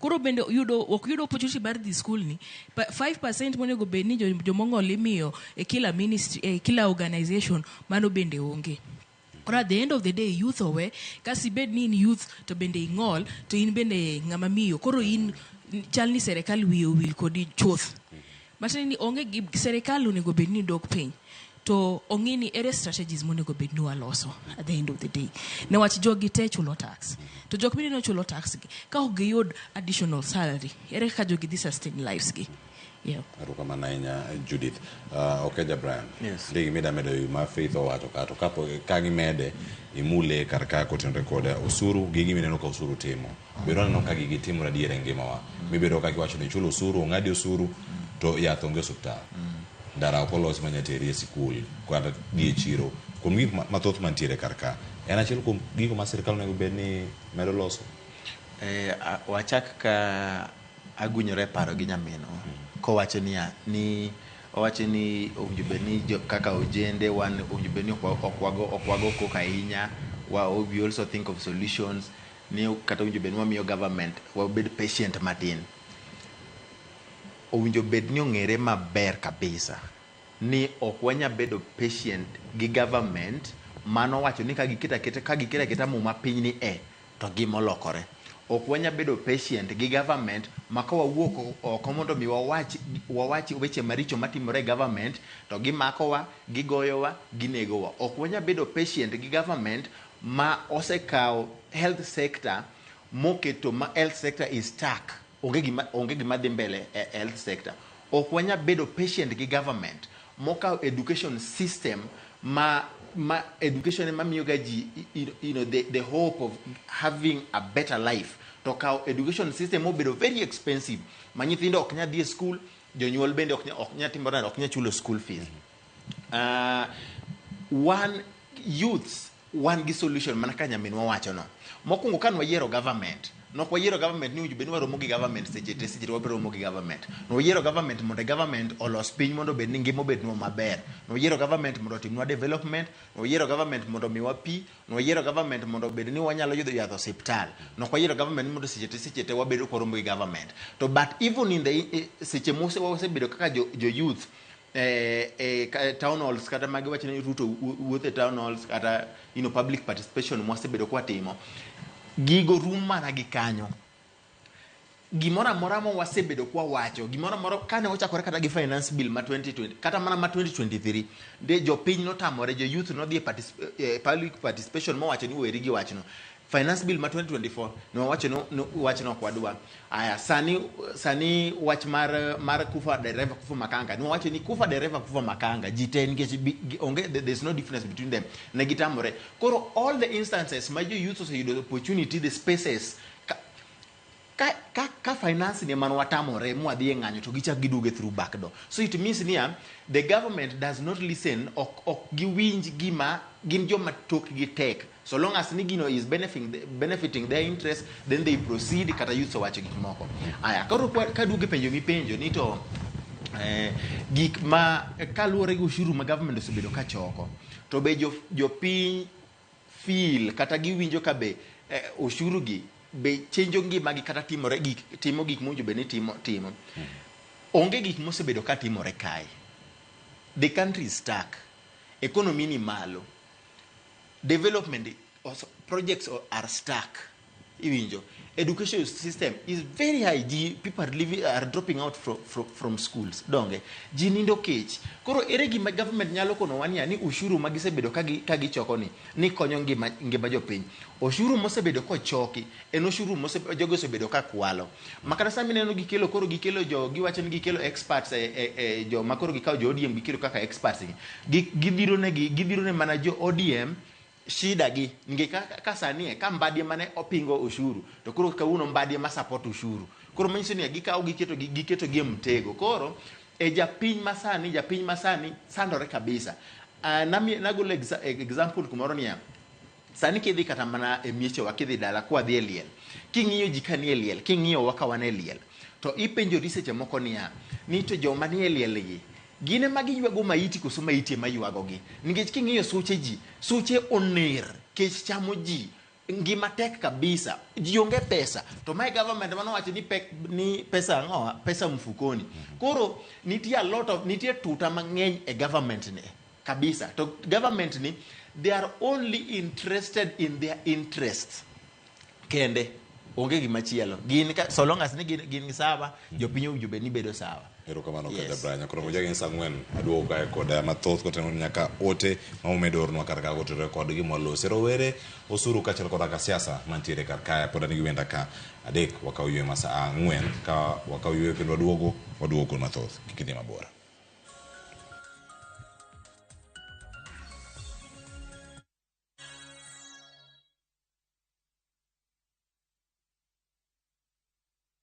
Koro bende yudo, ok yud opportunity mar dhi school ni, 5% monego bed ni jomong'ol imiyo e kila ministry, e kila organization, mano bende onge. Koro at the end of the day, youth owe, kasi bed ni in youth to bende ing'ol, to in bende ng'ama miyo. Koro in chal ni serikal wiye owil kodi chuth. Matiende ni onge gi serikal onego bed ni dok piny. To ong'i ni ere strategies monego bed ni waloso at the end of the day. Newach jogi te chulo tax. To jok mineno chulo tax gi, ka ok giyud additional salary, ere kaka jogi dhi sustain lives gi? Yeah. Erokamano ahinya Judith. Okeja Brian. Yes. Nitie gima ida medo ewi ma Faith owacho ka to kapo ka gimede imule kar ka kotenore kod osuru gi gima ineno ka osuru timo. Bedo aneno ka gigi timore adier e ngimawa. Mibedo ka kiwacho ni ichulo osuru, ong'adi osuru to yath onge e osuptal. Ndara ok olosi manya teri e sikul kata dhi e chiro. Kuom gik mathoth mantiere kar ka. En achiel kuom gigo ma sirkal onego bed ni medo loso. Wachak ka agunyore e paro gi nyaminwa kowacho niya ni owacho ni owinjo bed ni jo, kaka ojende wan owinjo bed ni ok wago koko ahinya we also think of solutions ni kata owinjo bed ni wamiyo government wabed patient matin. Owinjo bed ni ong'ere maber kabisa ni ok wanya bedo patient gi government manowacho ni ka giketo aketa ka giketo aketa muma piny ni e to gima olokore. Ok wanya bedo patient gi government ma ka wawuok oko mondo mi wawach weche maricho matimore e government to gimakowa, gigoyowa, ginegowa. Ok wanya bedo patient gi government ma osekawo health sector moketo ma health sector is stuck. Onge gima dhi mbele e health sector. Ok wanya bedo patient gi government mokawo education system ma education ema miyo ga ji the hope of having a better life, to kawo education system mobedo very expensive ma nyithindo ok nyal dhi e school, jonyuol bende ok nyal timo nade, ok nyal chulo school fees. Wan youths wan gi solution mana ka nyaminwa wacho no. Mokwongo ka nwayiero government, nok wayiero government ni owinjo bed ni waromo gi government seche te, seche te wabiro romo gi government. Nwayiero government mondo government olos piny mondo obed ni ngima obednwa maber. Nwayiero government mondo otimnwa development, nwayiero government mondo omiwa pi, nwayiero government mondo obed ni wanyalo yudo yath osiptal. Nok wayiero government mondo seche te seche te wabedo kwaromo gi government. To but even in the seche mose wasebedo kaka jo youth town halls kata magi wacho ni Ruto wuotho e town halls kata public participation mwasebedo kwatimo, gigo rum mana gi kanyo. Gimoro amora ma wasebedo kwawacho, gimoro amora kane ochakore kata gi finance bill ma 2020 kata mana ma 2023 de jopiny notamore, jo youth nodhi e public participation mowacho ni weri gi wachno. Finance bill ma 2024 ne wawacho ni wachno ok wadwa. Aya sani wach mar kufa dereva kufa makanga, ne wawacho ni kufa dereva kufa makanga ji te nikech onge, there's no difference between them, ne gitamore. Koro all the instances ma jo youth oseyudo opportunity, the spaces ka finance ni ema watamore mwadhi e ng'anyo to gichak giduoge through back door. So it means niya the government does not listen, ok giwinj gima gin joma tokgi tek. So long as ni gino is benefiting their interest, then they proceed kata youth owacho gik moko. Aya koro kaduogo e penjo mipenjo ni to gik ma kaluwore gi ushuru ma government osebedo ka choko to be jopiny feel kata giwinjo ka be ushuru gi be chenjo ngimagi kata timore gik, timo gik mowinjo bed ni timo. Onge gik mosebedo ka timore kae. The country is stuck. Economy ni malo. Development also, projects are stuck. Iwinjo. Education system is very high. Ji, people are living, are dropping out from schools. Donge. Ji nindo kech. Koro ere gima government nyalo kono wan ya ni ushuru ma gisebedo ka gichoko ni konyo ngima jopiny. Ushuru mosebedo kochoki en ushuru jogo osebedo ka kwalo. Makata sama ineno gikelo, koro gikelo jo, giwacho ni gikelo experts e jo ma koro gikawo jo ODM gikelo kaka experts gi. Gidhiro ne mana jo ODM shida gi nikech ka sani e ka Mbadi mane opingo ushuru to koro kawuono Mbadi ema support ushuru. Koro manyiso ni gikawo giketo gi e mtego. Koro e japiny masani sandore kabisa. Nagolo example kumoro niya, sani kidhi kata mana e miechewa, kidhi dala kwadhi e liel, king'iyo ji ka nie liel, king'iyo wa ka wan e liel, to ipenjori seche moko niya, ni to joma nie liel gi gin ema giywago maiti koso maiti ema ywagogi? Nikech king'iyo suche ji, suche oner, kech chamo ji, ngima tek kabisa, ji onge pesa. To mae government manowacho ni ni pesa ang'owa, pesa mfukoni. Koro nitie a lot of, nitie tuta mang'eny e government ni kabisa. To government ni, they are only interested in their interests kende. Onge gima chielo. Gin ka, so long as ni gin, gin sawa, jopiny owinjo bed ni bedo sawa. Erokamano. Yes. Kata Brian koro moja gin saa 4 aduogo kae kod mathoth kotenore nyaka ote ma umedo ornwa kar ka kotenore kod gima walosi rowere osuru kaachiel koda ka siasa mantiere kar kae. Pod an gi wenda ka adek wakaw yweyo ma saa 4 ka wakaw yweyo kendo waduogo waduogo kod mathoth. Kik idhi mabor.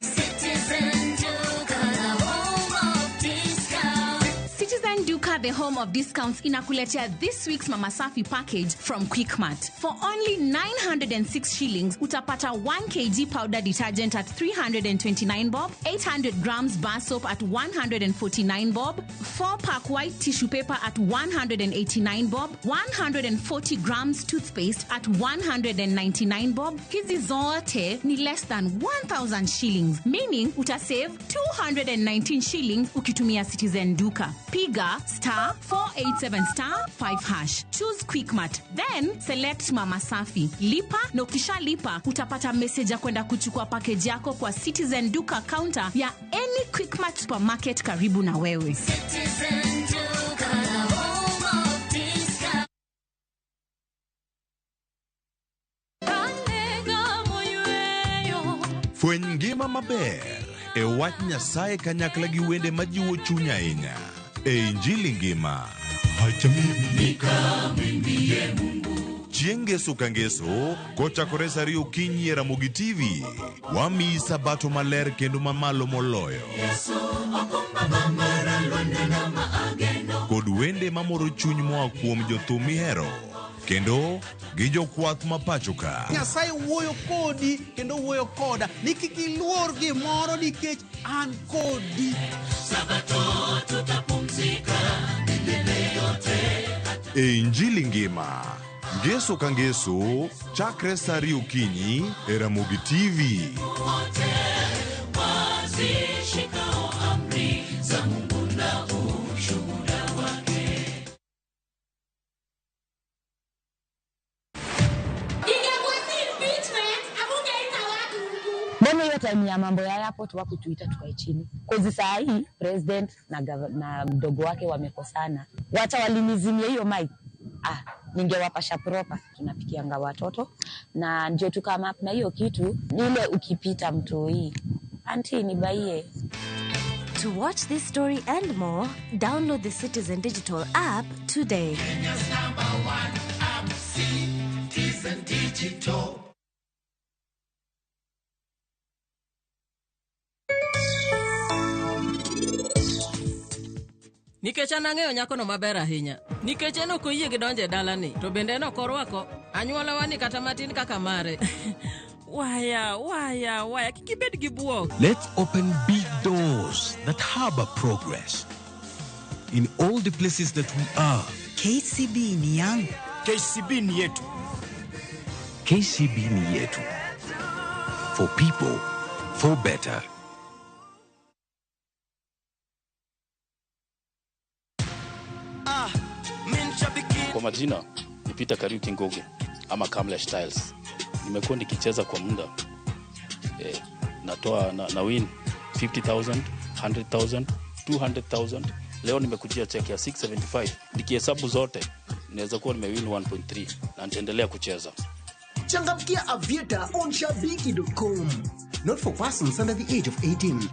Citizen Duka, the home of discount. Citizen Duka, the home of discounts, inakuletea this week's Mama Safi package from Quickmart. For only 906 shillings, utapata 1 kg powder detergent at 329 bob, 800 grams bar soap at 149 bob, 4-pack white tissue paper at 189 bob, 140 grams toothpaste at 199 bob. Hizi zote ni less than 1000 shillings, meaning utasave 219 shillings ukitumia Citizen Duka. Piga star 487 star 5 hash. Choose Quickmart, then select Mama Safi. Lipa na ukishalipa utapata message ya kwenda kuchukua package yako kwa Citizen Duka counter ya any Quickmart supermarket karibu na wewe. Citizen Duka, the home of discount. Fweny ngima maber e wach Nyasaye kanyakla gi wende majiwo chuny ahinya e Injili ngima. Chieng' Ngeso ka Ngeso kochakore saa 2 okinyi e Ramogi TV, wamiyi sabato maler kendo mamalo moloyo kod wende mamoro chuny moa kuom jothum mihero kendo gi jokwath ma pacho ka. Nyasaye wuoyo kodi kendo wuoyo koda ni kik iluor gimoro nikech an kodi. E Injili ngima, Ngeso ka Ngeso, chakre saa 2 okinyi e Ramogi TV. Mbona hiyo time ya mambo ya airport wakutuita tukae chini? Kozi saa hii president na mdogo wake wamekosana, wacha walinizimia hiyo mic. Ningewapasha proper. Tunapikianga watoto na ndio tukama na hiyo kitu ile ukipita mtoi auntie nibaie. To watch this story and more, download the Citizen Digital app today. Kenya's number one app, Citizen Digital. Nikech an ang'eyo nyakono maber ahinya. Nikech en ok oyie gi donjo e dalani, to bende en ok orwako anyuolawa ni kata matin kaka mare. Waya, waya, waya, kik ibed gi buok. Let's open big doors that harbor progress in all the places that we are. KCB ni yangu. KCB ni yetu. KCB ni yetu. For people, for better. Kwa majina ni Peter Kariuki Ngugi ama Kamlesh Styles. Nimekuwa nikicheza kwa muda. Natoa na win 50,000, 100,000, 200,000. Leo nimekujia check ya 675. Nikihesabu zote naweza kuwa nimewin 1.3 na nitaendelea kucheza. Changamkia Aviator on shabiki.com. Not for persons under the age of 18.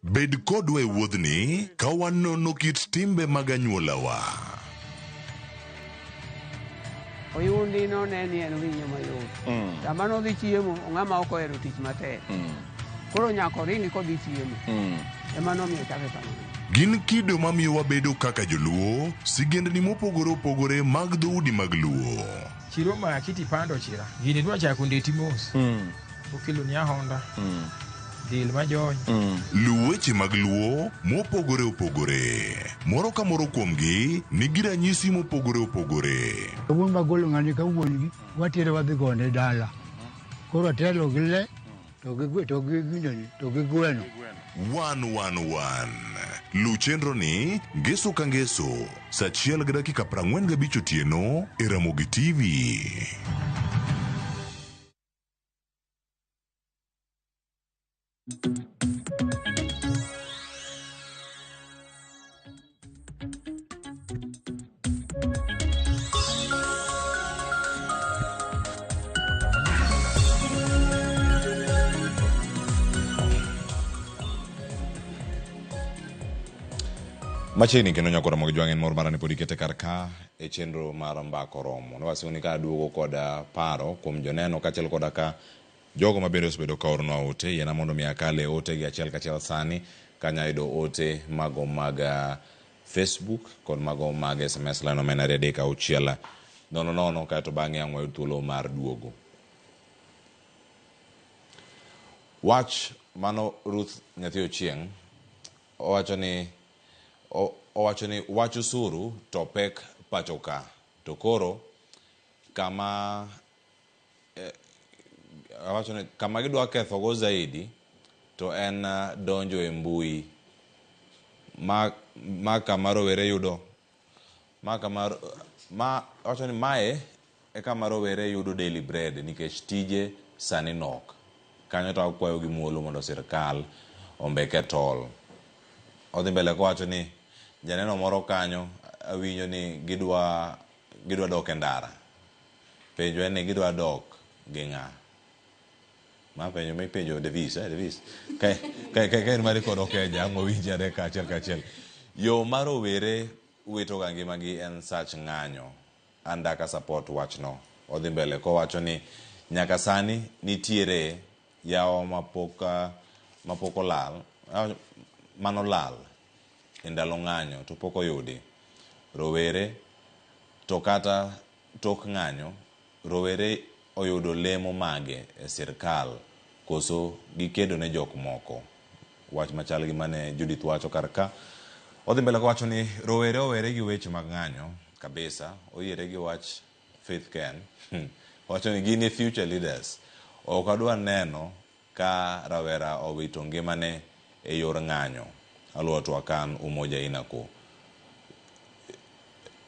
Bed kodwa e wuodhni ka wanono kit timbe mag anyuolawa. Oyundi no ne ni en winyo mayot. Sama nodhi chiemo, ng'ama ok ohero tich matek. Koro nyaka oringi kodhi chiemo. Ema nomiyo ochake kamano. Gin kido mamiyo wabedo kaka joluo, sigendni mopogore opogore mag dhoudi mag Luo. Chiro ma kiti pando chira. Gini dwa chako ndeti mos. Okelo ni Honda. Dil majony. Luw weche mag Luo mopogore opogore. Moro ka moro kuomgi nigi ranyisi mopogore opogore. Wuon magolo ng'ani ka wuon gi watere wadhi gone dala. Koro atelo gi le to gi to gi gineni to gi gweno. 111. Luw chenro ni Ngeso ka Ngeso saa achiel gi dakika 45 otieno e Ramogi TV. Machiegni kendo nyako Ramogi Jwang' en mor mara ni pod ikete kar ka e chenro mar Mbaka Oromo. Ne wasingoni ka aduogo kod paro kuom joneno kaachiel koda ka jogo ma bende osebedo ka oronwa ote. Yiena mondo mi akal e ote gi achiel kachiel sani kanya yudo ote mago mag Facebook kod mago mag SMS line omena 2 3 6 0 0 kaeto bang'e ang' wayud thuolo mar duogo. Wach mano Ruth nyathi Ochieng' owacho ni owacho ni wach osuru to pek pacho ka to koro kama awacho ni kama gidwa kethogo zaidi to en donjo e mbui ma ma kama rowere yudo ma kama ma awacho ni mae e kama rowere yudo daily bread nikech tije sani nok. Kanyo to akwayo gi muolo mondo sirkal ombeke tol. Odhi mbele kowacho ni janeno moro kanyo awinjo ni gidwa gidwa dok e ndara. Penjo en ni gidwa dok gi ng'a? Ma penjo mipenjo Davis, eh, Davis. Ka ka ka en mari kod Okeja, ang' wawinji ane kaachiel kachiel. Yo ma rowere wito ga ngimagi en sach ng'anyo. An dak a support wachno. Odhi mbele kowacho ni nyaka sani nitiere yawa mapok mapok olal manolal e ndalo ng'anyo to pok oyudi. Rowere to kata tok ng'anyo, rowere oyudo lemo mage e sirkal koso gikedo ne jok moko. Wach machal gi mane Judith wacho kar ka. Odhi mbele kowacho ni rowere owere gi weche mag ng'anyo kabisa, oyiere gi wach Faith Ken. Owacho ni gin e future leaders. Ok adwa neno ka rawera owito ngimane e yor ng'anyo. Aluwo twak kan Umoja Inako.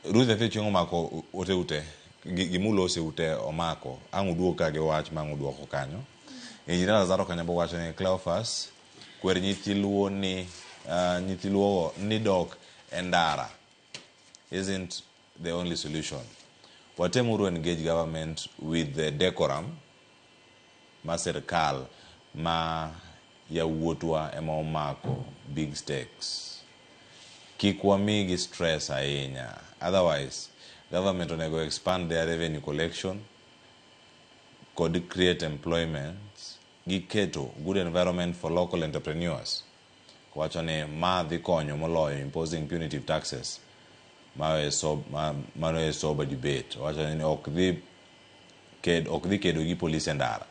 Ruth nyathi Ochieng' omako ote ute gimulose ute omako ang' uduog ka gi wach ma ang' uduoko kanyo. Engineer Lazaro Kanyambo wacho ni Cleophas kwer nyithi luo ni nyithi luo ni dok e ndara isn't the only solution. Watemuru engage government with the decorum ma sirkal ma yawuotwa ema omako big stakes. Kik wamigi stress ahinya. Otherwise, government onego expand their revenue collection kod create employment giketo good environment for local entrepreneurs. Wacho ni ma dhi konyo moloyo imposing punitive taxes. Mano e sober debate. Wacho ni ok dhi kedo gi polis e ndara.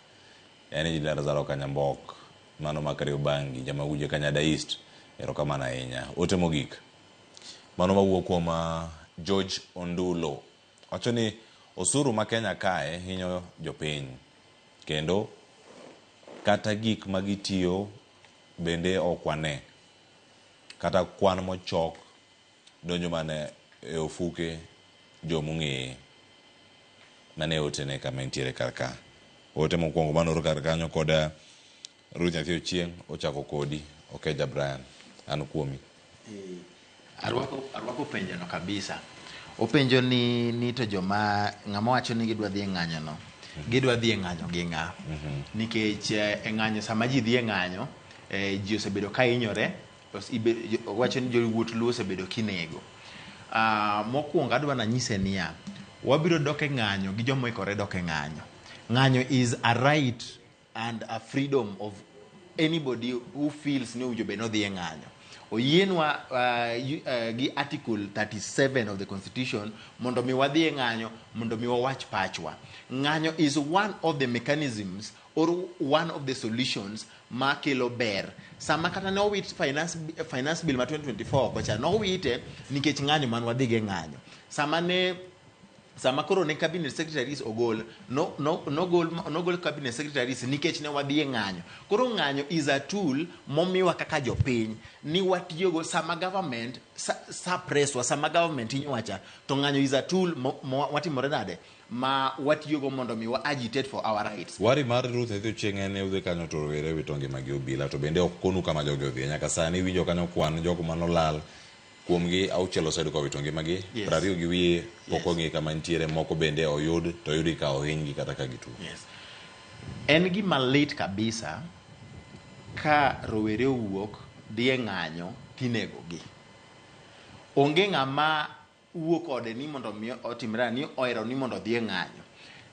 En Engineer Lazaro Kanyambok mano ma Kariobangi Jamauje Kanyada East. Erokamano ahinya. Ote mogik. Mano mawuok kuom George Ondulo. Wacho ni osuru ma Kenya kae hinyo jopiny. Kendo kata gik ma gitiyo bende ok wane. Kata kwan mochok donjo mana e ofuke jomong'eye. Mane e otene kama entiere kar ka. Ote mokwongo manoro kar kanyo kod Ruth nyathi Ochieng' ochako kodi Okeja Brian. An kuomi. Arwako penjo no kabisa. Openjo ni to joma ng'ama wacho ni gidwa dhi e ng'anyo no. Gidwa dhi e ng'anyo gi ng'a? Nikech e ng'anyo sama ji dhi e ng'anyo, ji osebedo ka hinyore, wacho ni jowuoth Luo osebedo kinego. Mokwongo adwa nanyise niya, wabiro dok e ng'anyo gi joma oikore dok e ng'anyo. Ng'anyo is a right and a freedom of anybody who feels ni owinjo bed ni odhi e ng'anyo. Oyienwa gi article 37 of the constitution mondo mi wadhi e ng'anyo, mondo mi wawach pachwa. Ng'anyo is one of the mechanisms or one of the solutions makelo ber. Sama kata ne owit finance bill ma 2024 oko cha, nowite nikech ng'anyo man wadhi go e ng'anyo. Sama ne Sama koro ne cabinet secretaries ogol, no, no, nogol, nogol cabinet secretaries nikech ne wadhi e ng'anyo. Koro ng'anyo is a tool momiwa kaka jopiny ni watiyogo sama government suppress wa, sama government hinyowa cha, to ng'anyo is a tool mo, mo, watimore nade ma watiyogo mondo mi wa agitate for our rights. Wari mar Ruth Ethiyo Chieng' en ni udhi kanyo to rowere wito ngimagi obila to bende ok konu kama jogi odhiye. Nyaka sani iwinjo kanyo kwan jogo manolal kuomgi auchiel oseyudo ka owito ngimagi, Yes. 20 gi wiye pok ong'e kama nitiere, moko bende oyud to oyudgi ka ohinygi kata ka gituo. Yes. En gima lit kabisa ka rowere owuok dhi e ng'anyo tinegogi. Onge ng'ama wuo kode ni mondo mi otimre ni ohero ni mondo odhi e ng'anyo.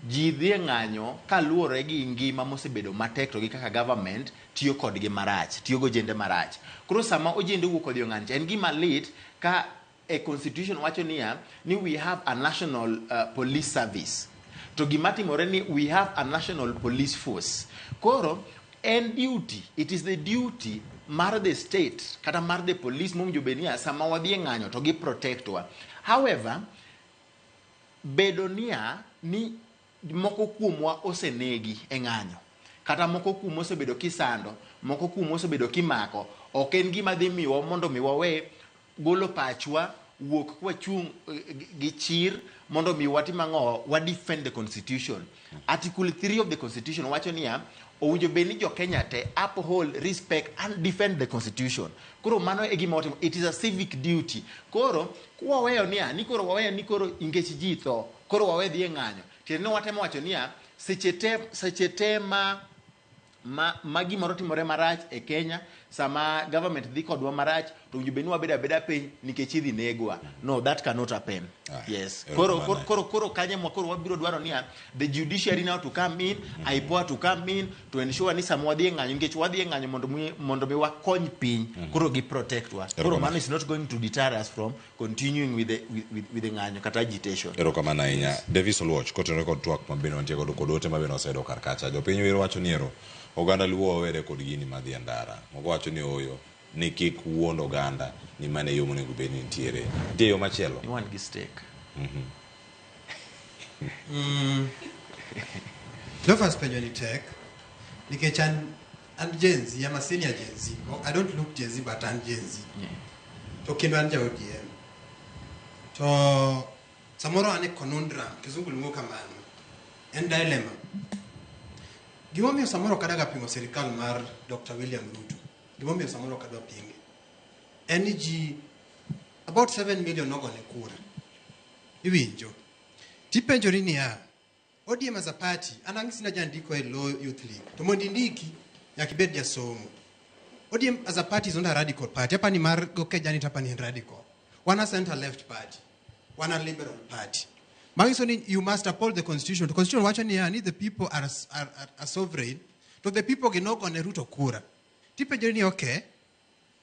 Ji dhi e ng'anyo kaluwore gi ngima mosebedo matek to gi kaka government tiyo kodgi marach, tiyo gi ojende marach. Koro sama ojende owuok odhi e ng'anyo cha, en gima lit ka e constitution wacho niya ni we have a national police service. To gima timore ni we have a national police force. Koro en duty, it is the duty mar the state kata mar the police mowinjo bed niya sama wadhi e ng'anyo to gi protect wa. However, bedo niya ni moko kuomwa osenegi e ng'anyo kata moko kuomwa osebedo kisando, moko kuomwa osebedo kimako, ok en gima dhi miwa mondo mi wawe golo pachwa wuok kwachung' gi chir mondo mi watim ang'o, wa defend the constitution. Article 3 of the constitution wacho niya owinjo bed ni jo Kenya te uphold, respect and defend the constitution. Koro mano e gima watimo, it is a civic duty. Koro kwaweyo niya ni koro waweyo ni koro nikech ji tho, koro wawe dhi e ng'anyo, tiende ni watemo wacho niya seche te ma ma gimoro timore marach e Kenya, sama government dhi kodwa marach, to owinjo bed ni wabedo abeda piny nikech idhi negwa. No, that cannot happen. Yes. Koro, koro, koro, koro kanye mwa koro wabiro dwaro niya the judiciary now to come in, IPOA to come in to ensure ni sama wadhi e ng'anyo, nikech wadhi e ng'anyo mondo mi wakony piny, koro gi protect wa. Koro mano is not going to deter us from continuing with the ng'anyo kata agitation. Erokamano ahinya. Davis Oluoch, kotenore kod twak ma bende wantie godo kod ote ma bende waseyudo kar kacha. Jopiny wir wacho ni ero oganda Luo wawere kod gini madhi e ndara. Moko wacho ni ooyo, ni kik wuond oganda ni mano e yo monego bed ni nitiere. Nitie yo machielo? Ni wan gi stake. Cleophas penjo ni tek nikech an Gen Z, I'm a senior Gen Z. I don't look Gen Z but an Gen Z. To kendo an ja ODM. To samoro an e conundrum, kizungu luongo kamano. En dilemma. Gimomiyo samoro ok adaga pingo sirikal mar Dr. William Ruto. Gimomiyo samoro ok adwa pinge. En ni ji about 7 million nogone kura. Iwinjo. Tipenjori niya, ODM as a party, an ang'isi na jandiko e Luo Youth League. To mondo indiki, nyaka ibed jasomo. ODM as a party is not a radical party. Apani mar Gokeja ni tapani en radical. Wan a center left party. Wan a liberal party. Manyiso ni you must uphold the constitution. The constitution wacho niya ni the people are sovereign. To the people gi nogone Ruto kura. Tipenjori ni okay,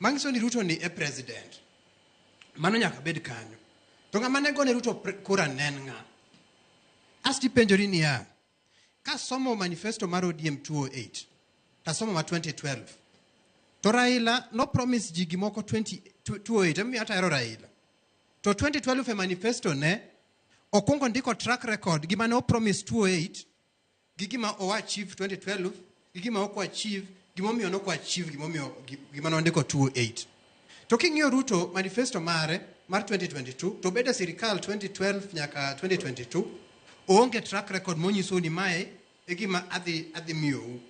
manyiso ni Ruto ni e president. Mano nyaka bed kanyo. To ng'ama ne gone Ruto kura ne en ng'a? Asto ipenjori niya, kasomo manifesto mar ODM 208, tasomo ma 2012, to Raila no promise ji gimoko 208, emomiyo ata ahero Raila. To 2012 e manifesto ne, okwongo ndiko track record gima ne opromise 208, gi gima o achieve 2012, gi gima ok o achieve, gimomiyo ne ok o achieve gimomiyo gima nondiko 208. To king'iyo Ruto manifesto mare mar 2022, to obedo e sirikal 2012 nyaka 2022, oonge track record monyisou ni mae e gima adhi miyou.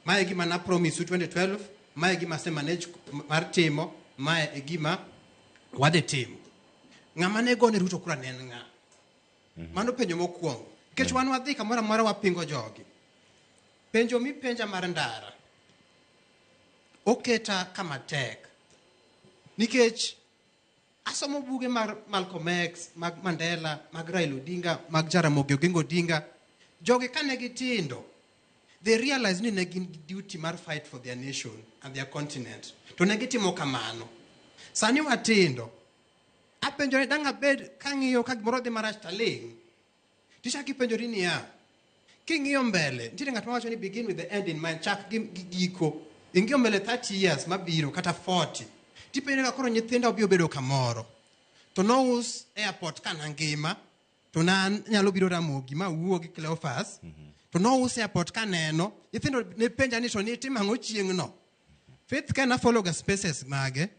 Mae e gima na promise u 2012, mae e gima ase manage mar timo, mae e gima wadhi timo. Ng'ama ne gone Ruto kura ne en ng'a? Mano penjo mokwongo. Nikech wan wadhi kamoro amora wapingo jogi. Penjo mipenja mar ndara oketa kama tek. Nikech asomo buge mar Malcolm X, mag Mandela, mag Raila Odinga, mag Jaramogi Oginga Odinga. Jogi kane gitindo, they realize ni ne gin gi duty mar fight for their nation and their continent. To ne gitimo kamano. Sani watindo, apenjore dang' abed kang'iyo ka gimoro dhi marach taling'. Tichako ipenjori niya, king'iyo mbele, nitiere ng'at mawacho ni begin with the end in mind, chak gi giko. Ing'iyo mbele 30 years mabiro kata 40. Tipenjori ka koro nyithinda obiro bedo kamoro. To nous airport ka nangima, to na an nyalo biro Ramogi ma wuo gi Cleophas to nouse airport kaneno nyithindo ne penja ni to nitimo ang'o chieng'no Faith ka na follow ga spaces mage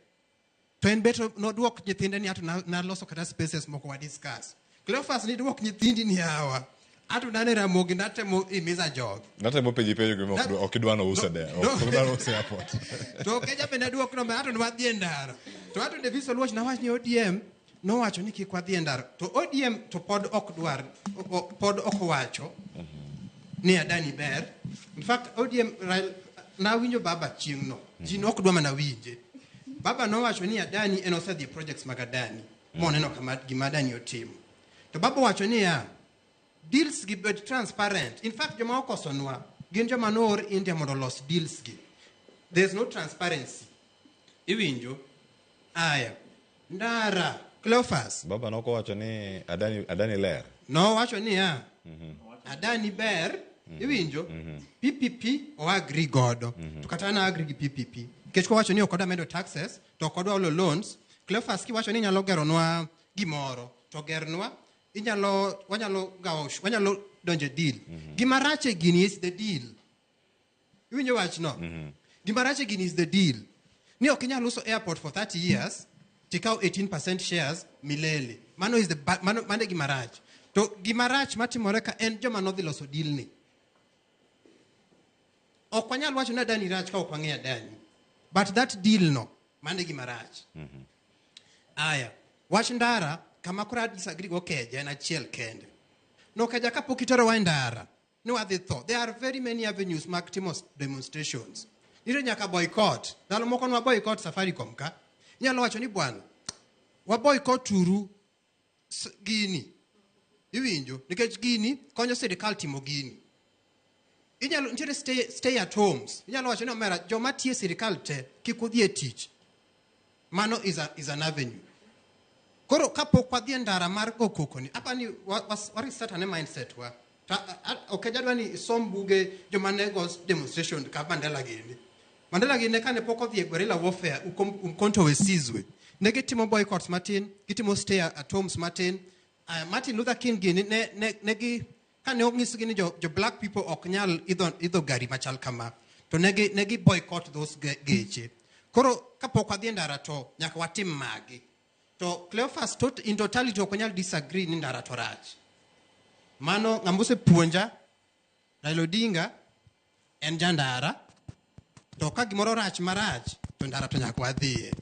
to en bet noduok nyithinde ni ato naloso kata spaces moko wa discuss Cleophas ni duok nyithindi ni hawa ato nane Ramogi natemo imiza jogi Natemo penji penjo gima ok idwa nouse de. Ok idwa nouse airport. To Keja bende duok no ato nwadhi e ndara to ato Davis Oluoch nawach ni ODM nowacho ni kik wadhi e ndara to ODM to pod ok dwar pod ok owacho ni Adani ber. In fact ODM nawinjo baba chieng'no ji ne ok dwa mana winje. Baba nowacho ni Adani en osedhi e projects mag Adani moneno kama gima Adani otimo. To baba owacho niya deals gi bed transparent. In fact joma okosonwa gin joma noor India mondo olos deals gi. There's no transparency. Iwinjo? Aya. Ndara Cleophas Baba nokowacho ni Adani ler. Nowacho niya Adani ber. Iwinjo? PPP o agree godo. To kata an agree gi PPP. Nikech kowacho ni ok odwa medo taxes to ok odwa olo loans, Cleophas kiwacho ni inyalo geronwa gimoro to gernwa inyalo wanyalo gawo wanyalo donjo e deal. Gima rach e gini is the deal. Iwinjo wachno? Gima rach e gini is the deal. Ni ok inyal uso airport for 30 years tikaw 18% shares milele. Mano is the mano mano e gima rach. To gima rach matimore ka en joma nodhi loso deal ni. Ok wanyal wacho ni Adani rach ka ok wang'eyo Adani. But that deal no, mano e gima rach. Aya, wach ndara kama koro a disagree go Keja en achiel kende. No Keja kapok iterowa e ndara ni wadhi tho. There are very many avenues mag timo demonstrations. Nitie nyaka boycott. Ndalo moko nwa boycott Safaricom ka. Inyalo wacho ni bwana, wa boycott uru gini. Iwinjo? Nikech gini konyo sirikal timo gini. Inyalo nitiere stay at homes. Inyalo wacho ni omera joma tiyo e sirikal te kik udhi e tich. Mano is an avenue. Koro kapok wadhi e ndara mar go koko ni, apa ni wa reset ane mindset wa. Ok adwa ni isom buge joma ne go demonstration ka Mandela gini. Mandela gini kane pok odhi e guerrilla warfare Umkhonto we Sizwe. Ne gitimo boycotts matin, gitimo stay at homes matin. Martin Luther King gini ne gi kane onyisgi ni jo black people ok nyal idho gari machal kama, to ne gi boycott those geche. Koro kapok wadhi e ndara to nyaka watim magi. To Cleophas in totality ok wanyal disagree ni ndara to rach. Mano ng'ama osepuonja Raila Odinga en jandara, to ka gimoro rach marach to ndara to nyaka wadhiye.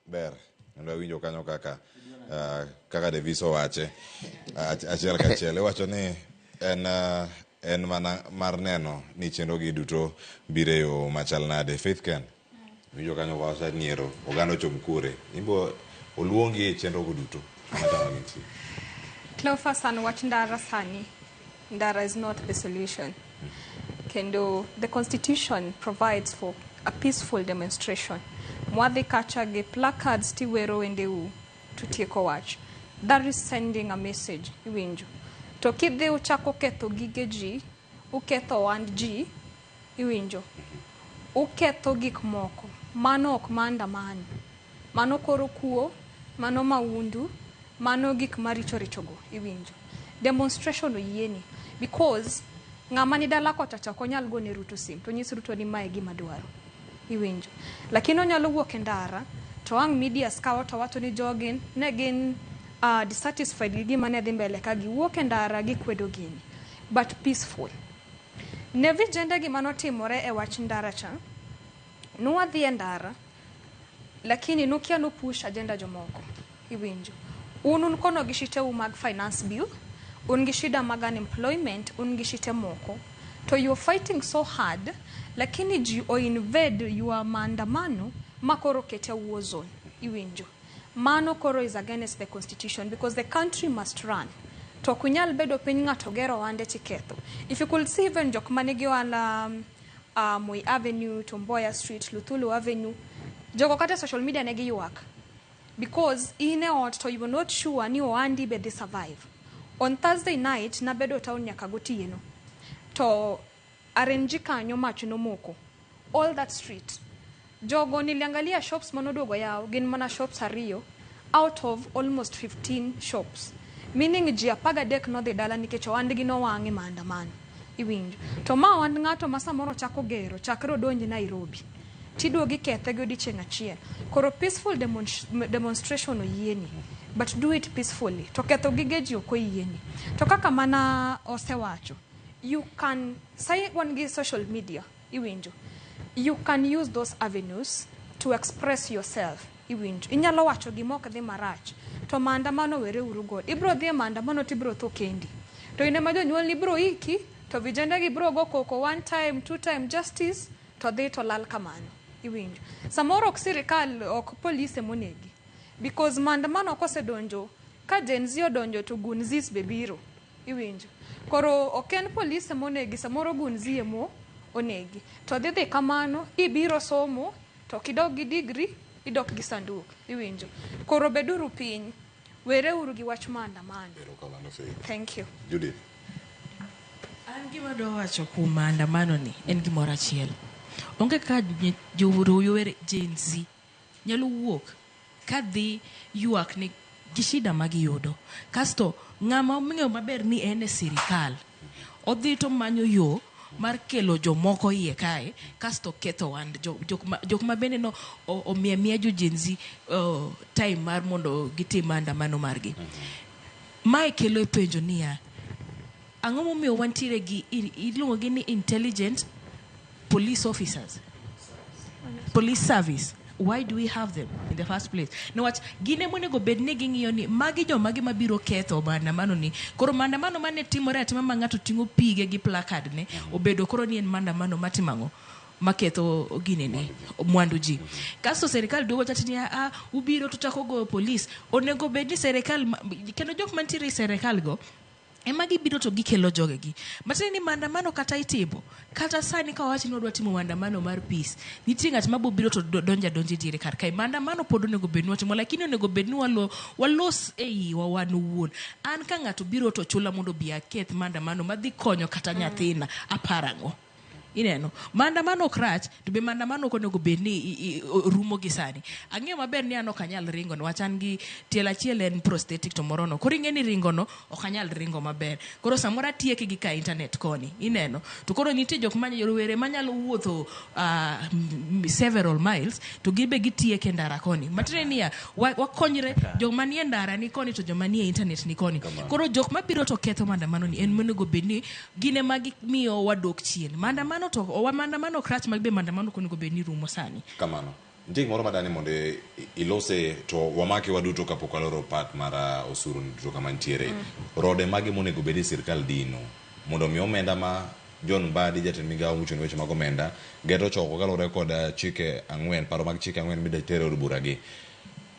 Ber, kendo awinjo kanyo kaka Davis owache achiel kachiel. Iwacho ni en mana mar neno ni chenro gi duto biro e yo machal nade. Faith Ken, winjo kanyo wacho niero oganda ochom kure. Imbo oluongi e chenro go duto machalo gintie. Cleophas, an wach ndara sani. Ndara is not the solution. Kendo the constitution provides for a peaceful demonstration. Mwadhi kacha gi placards tiwero wendeu tutieko wach. That is sending a message, iwinjo. To kidhi uchako ketho gige ji, uketho ohand ji, iwinjo. Uketho gik moko. Mano ok maandamano. Mano koro kuo, mano maundu, mano gik maricho richogo, iwinjo. Demonstration oyieni because ng'ama ni dala kocha cha ok onyal gone Ruto sim to nyis Ruto ni mae gima dwaro. Iwinjo. Lakini onyalo wuok e ndara to ang' medias kawo to wacho ni jogi ne gin dissatisfied gi gima ne dhi mbele ka giwuok e ndara gikwedo gini. But peaceful. Ne vijende gima notimore e wach ndara cha, nwadhi e ndara, lakini nukia nu push agenda jomoko. Iwinjo. Un kono gi shiteu mag finance bill, un gi shida mag unemployment, un gi shite moko. To you're fighting so hard, lakini ji o invade your maandamano ma koro kete war zone. Iwinjo. Mano koro is against the constitution because the country must run. To ok unyal bedo piny ng'ato gero ohande tiketho. If you could see even jok manigi ohala Moi Avenue, Tom Mboya Street, Luthulu Avenue, jogo kata social media ne giywak. Because in e ot to you were not sure ni ohandi be dhi survive. On Thursday night, nabedo town nyaka gotieno. To RNG kanyo mach nomoko. All that street. Jogo niliangalia shops manoduogo yaw, gin mana shops ariyo. Out of almost 15 shops. Meaning ji 13 nodhi dala nikech ohandgi nowang' e maandamano. Iwinjo. To ma ohand ng'ato ma samoro chako gero chakre odonj Nairobi. Tiduogo ikethe gi odiochieng' achiel. Koro peaceful demonstration oyieni. But do it peacefully. To ketho gige ji ok oyieni. To kaka mana osewacho, you can, sai wan gi social media, iwinjo. You can use those avenues to express yourself. Iwinjo. Inyalo wacho gima ok dhi marach. To maandamano were uru godo. Ibro dhi e maandamano to ibro tho kendi. To in ema jonyuolni bro iki, to vijende gi bro go koko one time, two time justice, to dhi to lal kamano. Iwinjo. Samoro ok sirikal, ok polise monegi. Because maandamano kosedonjo, ka Gen Z odonjo to Gunzis be biro. Iwinjo. Koro ok en polise monegi, samoro Gunzi emo onegi. To dhi dhi kamano, ibiro somo, to ok idok gi degree, idok gi sanduk. Iwinjo. Koro beduru piny, wereuru gi wach maandamano. Erokamano Faith. Thank you. Judith. An gima adwa wacho kuom maandamano ni en gimoro achiel. Onge kaka jowere Gen Z nyalo wuok kadhi ywak ni gi shida ma giyudo. Kasto ng'ama ong'eyo maber ni en e sirikal, odhi to manyo yo mar kelo jomoko iye kae, kasto ketho wan jok ma bende no omiya miya jo Gen Z time mar mondo gitim maandamano margi. Mae kelo e penjo niya, ang'o momiyo wantiere gi iluongo gi ni intelligent police officers, police service? Why do we have them in the first place? Niwach gin ema onego bed ni ging'iyo ni magi jomage mabiro ketho maandamano ni. Koro maandamano mane timore atima ma ng'ato ting'o pige gi placard ne, obedo koro ni en maandamano matimo ang'o? Maketho ginene, mwandu ji. Kasto serikal duogo chacho ni, ah, ubiro to chako goyo polis. Onego bed ni serikal, kendo jok mantiere e serikal go, ema gibiro to gikelo jogegi. Matiende ni maandamano kata itimo, kata sani ka wawach ni wadwa timo maandamano mar peace, nitie ng'at ma biro to donjo adonja e diere kar kae. Maandamano pod onego bed ni watimo, lakini onego bed ni walos e iwa wan owuon. An ka ng'ato biro to chula mondo obi aketh maandamano madhi konyo kata nyathina, aparang'o? Ineno, maandamano ok rach, to be maandamano ok onego bed ni rumo gi sani. Ang'eyo maber ni an ok anyal ringo niwach an gi tielo achiel en prosthetic to moro no. Koro ing'e ni ringo no ok anyal ringo maber. Koro samoro atieke gi ka internet koni, ineno. To koro nitie jok ma rowere manyalo wuotho several miles to gibe gitieke e ndara koni. Matiende niya, wakonyre jok manie ndara ni koni to joma nie internet ni koni. Koro jok mabiro to ketho maandamano ni en monego bed ni gin ema gimiyo wadok chien. Maandamano to owa maandamano ok rach, ma be maandamano ok onego bed ni rumo sani. Kamano. Nitie gimoro madani mondo ilose to wamake waduto kapok waloro part mar osuru ni duto kama nitiere. Rode mage monego bed ni sirkal dino mondo mi omenda ma John Mbadi jatend migawo mochung' ne weche mag omenda geto choko kaluwore kod chike ang'wen, paro mag chike ang'wen mida ter e od bura gi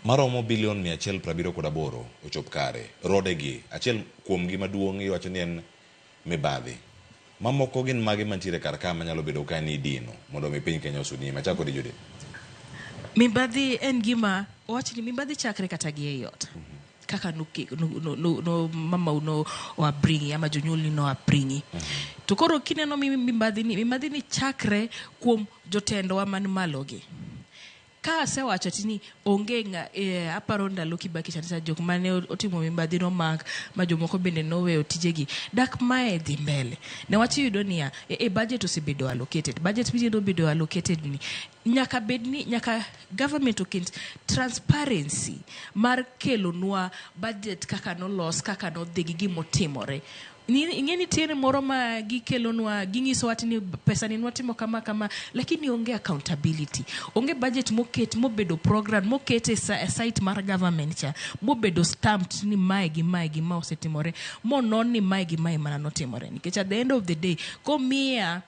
maromo bilion 178 ochop kare. Rode gi achiel kuom gi maduong' iwacho ni en mibadhi. Mamoko gin mage mantiere kar ka manyalo bedo ka ni idino mondo mi piny Kenya osud nyime. Achako kodi Judith. Mibadhi en gima wach ni mibadhi chakre kata gi ei ot. Kaka no, no, no, no mamau no upbringing ama jonyuolni no upbringing. To koro kineno mibadhi ni, mibadhi ni chakre kuom jotendwa man malo gi. Ka asewacho ti ni onge ng'a, aparo ndalo Kibaki cha jok mane otimo mibadhi nomak ma jomoko bende noweyo tijegi. Dak mae dhi mbele. Newach iyudo niya, budget osebedo allocated. Budget biro bedo allocated ni. Nyaka bed ni, nyaka government oket transparency mar kelonwa budget kaka nolos, kaka nodhi gi gimotimore. Ing'e nitiere moro ma gikelonwa, ginyisowa ati ni pesa ni nwatimo kama kama, lakini onge accountability. Onge budget moket, mobedo program, moket e site mar government cha, mobedo stamped ni mae gi mae gi ma osetimore, monon ni mae gi mae mana notimore. Nikech at the end of the day, komiya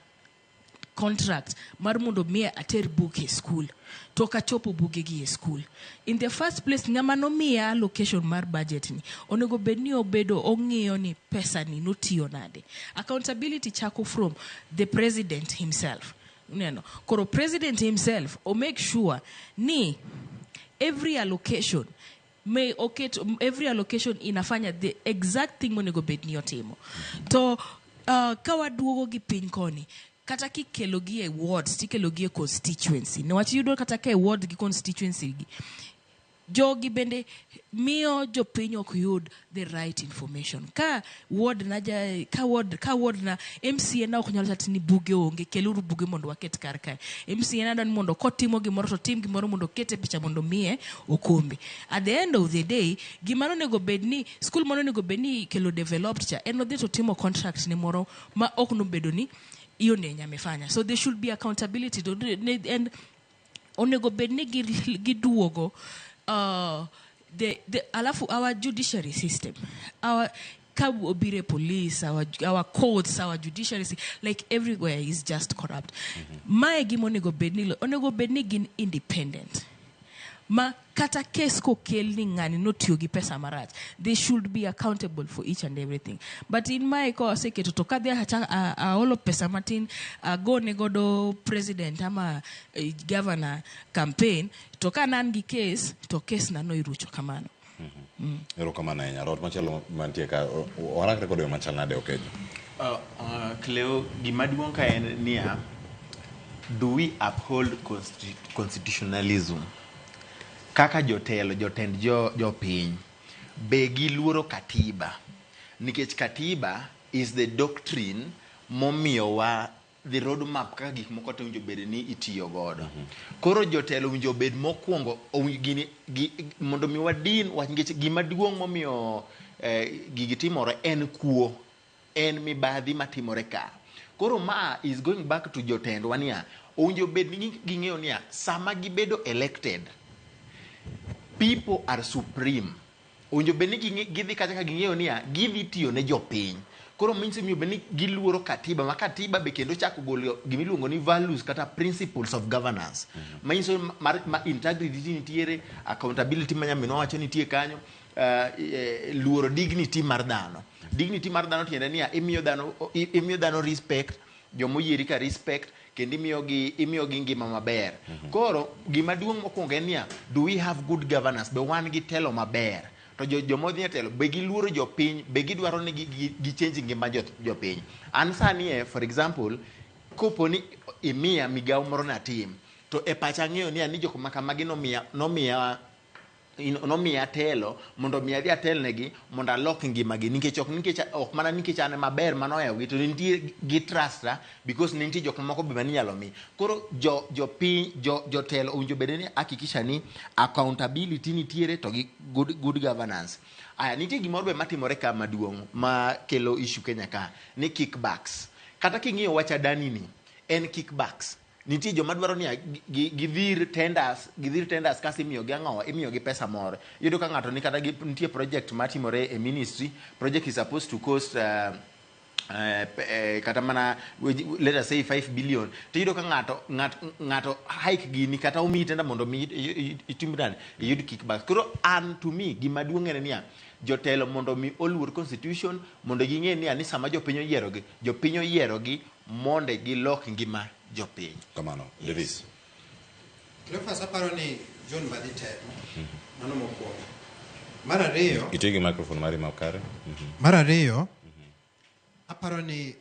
contract mar mondo miya ater book e school, to ok achopo buge gi e school. In the first place, ng'ama nomiya allocation mar budget ni, onego bed ni obedo ong'iyo ni pesa ni notiyo nade. Accountability chako from the president himself. Uneno, koro president himself o make sure ni every allocation may oket, every allocation inafanya the exact thing monego bed ni otimo. To ka waduogo gi piny koni, kata kikelo gi e wards, tikelo gi e constituency. Niwach iyudo kata ka e ward gi constituency gi, Jogi bende miyo jopiny ok yud the right information. Ka ward na ja, ka ward, ka ward na MCA na ok nyal chati ni buge onge, keluru buge mondo waket kar kae. MCA na dwani mondo kotimo gimoro to tim gimoro mondo okete picha mondo miye okombe. At the end of the day, gima nonego bed ni school mano onego bed ni kelo developed cha, en odhi to timo contract ne moro ma ok nobedo ni hiyo ni yenye amefanya. So there should be accountability to, and onego bed ni giduogo the alafu our judiciary system, our ka obire police, our courts, our judiciary, like everywhere is just corrupt. Mae gima onego bed ni onego bed ni gin independent. Ma kata case kokel ni ng'ani notiyo gi pesa marach, they should be accountable for each and everything. But in mae ka oseketo to kadhi acha aolo pesa matin agone godo president ama governor campaign, to ka nan gi case to case na no irucho kamano. Erokamano ahinya. Rot machielo mantie ka warakre kod yo machal nade Okejo? Cleo, gima duong' ka en niya, do we uphold constitutionalism? Kaka jotelo, jotend jopiny, be giluoro katiba? Nikech katiba is the doctrine momiyowa the roadmap kaka gik moko te owinjo bed ni itiyo godo. Koro jotelo owinjo bed mokwongo gini, mondo mi wadin wach, nikech gima duong' momiyo gigi timore en kuo, en mibadhi matimore ka. Koro ma is going back to jotendwa niya, owinjo bed ni ging'eyo niya, sama gibedo elected, people are supreme. Owinjo bed ni gidhi kacha ka ging'eyo niya, gidhi tiyo ne jopiny. Koro manyiso ni bed ni giluoro katiba, ma katiba be kendo chako golo gimiluongo ni values kata principles of governance. Manyiso mar, ma integrity nitiere, accountability ma nyaminwa wacho nitie kanyo, luoro dignity mar dhano. Dignity mar dhano tiende niya, imiyo dhano respect, jomoyieri ka respect, kendo imiyogi ngima maber. Koro gima duong' mokwongo en niya, do we have good governance? Be wan gi telo maber? To jomodhi e telo, be giluoro jopiny, be gidwaro ni gi change ngima jopiny? An sani e, for example, kopo ni imiya migawo moro natim, to e pacha ang'eyo niya ni jok ma kamagi nomiya telo mondo mi adhi atelnegi mondo alok ngimagi, nikech ok mana nikech an maber manohewogi, to nitie gi trusta because ne nitie jok moko be maninyalo mi. Koro jopiny, jotelo owinjo bed ni hakikisha ni accountability nitiere to gi good governance. Aya, nitie gimoro be matimore ka maduong' ma kelo issue Kenya ka, ni kickbacks. Kata king'iyo wach Adani ni, en kickbacks. Nitie joma dwaro ni gidhir tenders, gidhir tenders kasi imiyo gi ang'o, imiyo gi pesa moro. Iyudo ka ng'ato ni kata gi, nitie project matimore e ministry, project is supposed to cost kata mana, let us say 5 billion. To iyudo ka ng'ato hike gini kata omiyi tender mondo mi itim nade, iyud kickback. Koro an to me gima duong' en niya, jotelo mondo mi oluor constitution, mondo ging'e niya ni sama jopiny oyierogi, jopiny oyierogi mondo gilok ngima jopiny. Kamano, Davis. Cleophas, aparo ni John Mbadi temo. Mano mokwongo. Mar ariyo, Iti gi microphone mari makare. Mar ariyo, aparo ni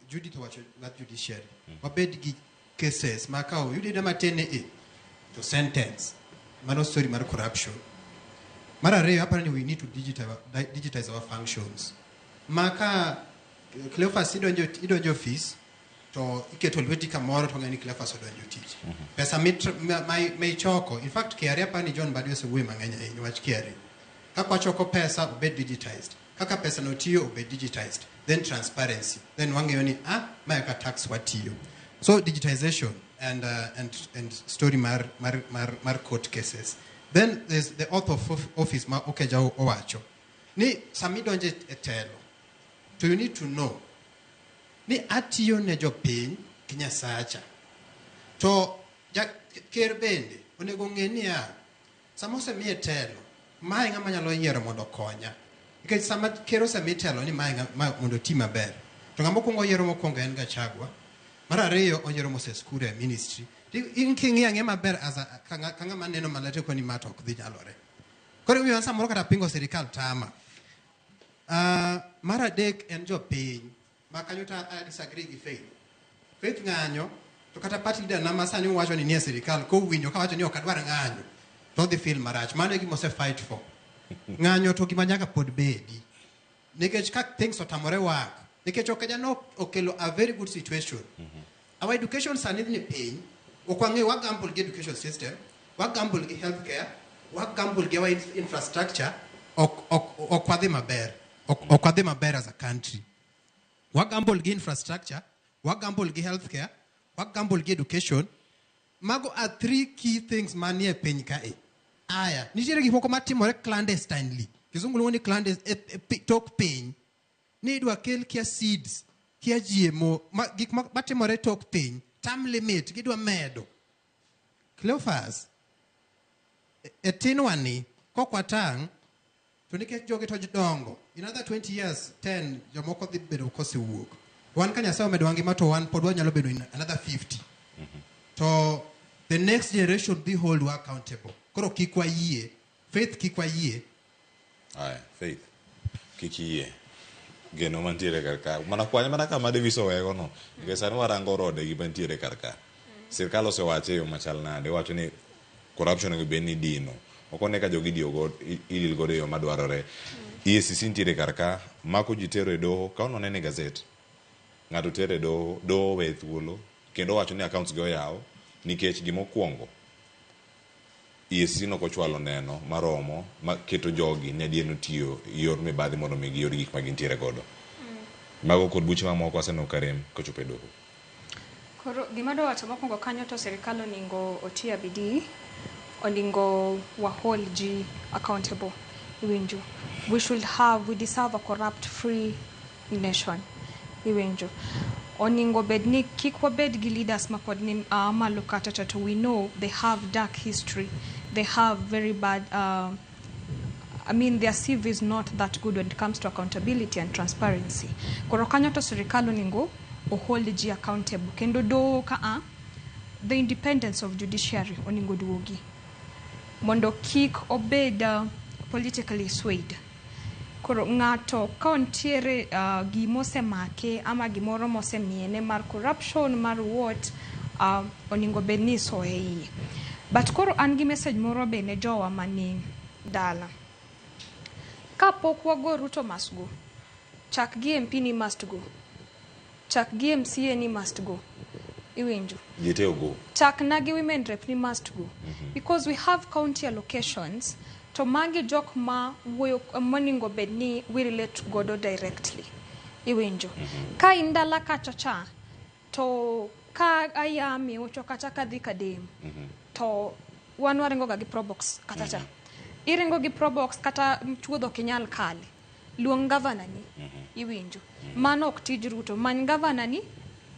Judith owacho wach judiciary. Wabed gi cases ma ka oyud ida matin ni i to sentence. Mano story mar corruption. Mar ariyo, aparo ni we need to digitize our functions. Ma ka Cleophas idonjo office to iketo lweti kamoro to ng'e ni Cleophas odonjo tich. Pesa ma ichoko, in fact KRA aparo ni John Mbadi osewuoyo mang'eny ahinya wach KRA. Kaka wachoko pesa obed digitized. Kaka pesa no tiyo obed digitized. Then transparency. Then wang'eyo ni mae kaka tax watiyo. So digitization and story mar court cases. Then there's the oath of office ma Okeja owacho. Ni sama idonjo e telo, to you need to know ni atiyo ne jopiny gi Nyasacha. To ker bende onego ng'e niya, sama osemiye telo, mae ng'ama nyalo yiero mondo okonya. Nikech sama ker osemi telo ni mae ng'ama mondo oti maber, to ng'ama okuongo oyiero mokwongo en Gachagua. Mar ariyo oyiero Moses Kuria e ministry. In king'iyo ang'iya maber as a, ka ng'ama neno maler to koni ma to ok dhi nyalore. Koro imiyo an samoro kata pingo sirikal tama. Mar adek en jopiny. Ma kanyo to I disagree gi Faith. Faith ng'anyo, to kata party leader na ma sani wacho ni nie sirikal, kowinjo kawacho ni ok adwar ng'anyo. To odhi feel marach. Mano e gima ose fight for. Ng'anyo to gima nyaka pod bedi. Nikech ka things otamore work, nikech Okeja no okelo a very good situation. Our education sani ni piny, ok wang'eyo wa gamble gi education system, wa gamble gi healthcare, wa gamble gi our infrastructure, ok wadhi maber. Ok wadhi maber as a country. Wa gamble gi infrastructure, wa gamble gi healthcare, wa gamble gi education. Mago are three key things manie piny kae. Aya, nitiere gik moko matimore clandestinely. Kizungu luongo ni tok piny. Ni idwa kel kia seeds, kia GMO, gik matimore tok piny, term limit, gidwa medo. Cleophas, e tinwa ni, kok watang', to nikech jogi to dongo, in another 20 years, 10, jomoko dhi bedo kosewuok. Wan ka Nyasaye omedowa ngima to wan pod wanyalo bedo in another 50. To the next generation dhi hold wa accountable. Koro kik wayie, Faith kik wayie. Aya, Faith, kik iyie. Geno mantiere kar ka. Mana kwany mana kama Davis owego no. Nikech sani warango rode gi mantiere kar ka. Sirkal osewache e yo machal nade. Owacho ni corruption onego bed ni dino. Ok one ka jogi idil godo e yo madwarore. EACC nitiere kar ka, mako ji tero e doho, ka onone e gazet. Ng'ato tero e doho, doho weye thuolo, kendo owacho ni accounts gi oyaw, nikech gimokwongo, EACC nokochwalo neno maromo ma keto jogi ni adier notiyo yor mibadhi mondo mi giyud gik ma gintiere godo. Mago kod buche mamoko aseneno ka rem kochopo e doho. Koro gima adwa wacho mokwongo kanyo to sirikal oningo oti a bidii, oningo wa hold ji accountable. Iwinjo. We deserve a corrupt free nation. Iwinjo. Oningo bed ni kik wabed gi leaders ma pod ni malo kata cha to we know they have dark history. They have very bad, I mean, their CV is not that good when it comes to accountability and transparency. Koro kanyo to sirikal oningo o hold ji accountable. Kendo doho ka a, the independence of judiciary oningo duogi. Mondo kik obed politically swayed. Koro ng'ato ka ntiere gimosemake ama gimoro mosemiene mar corruption mar what, oningo bed ni isoye iye. But koro an gi message moro be ne jowa mani dala. Kapok wago Ruto must go, chak gi MP ni must go, chak gi MCA ni must go. Iwinjo? Jite ogo. Chak na gi women rep ni must go. Because we have county allocations, to magi jok ma wuoyo moningo bed ni we relate godo directly. Iwinjo? Ka in dala kacha cha, to ka aya miucho kata kadhi kadem, to wan waringo ga gi Probox kata cha. Iringo gi Probox kata chuodho ok inyal kale. Luong gavana ni. Iwinjo? Mano ok tij Ruto. Many gavana ni,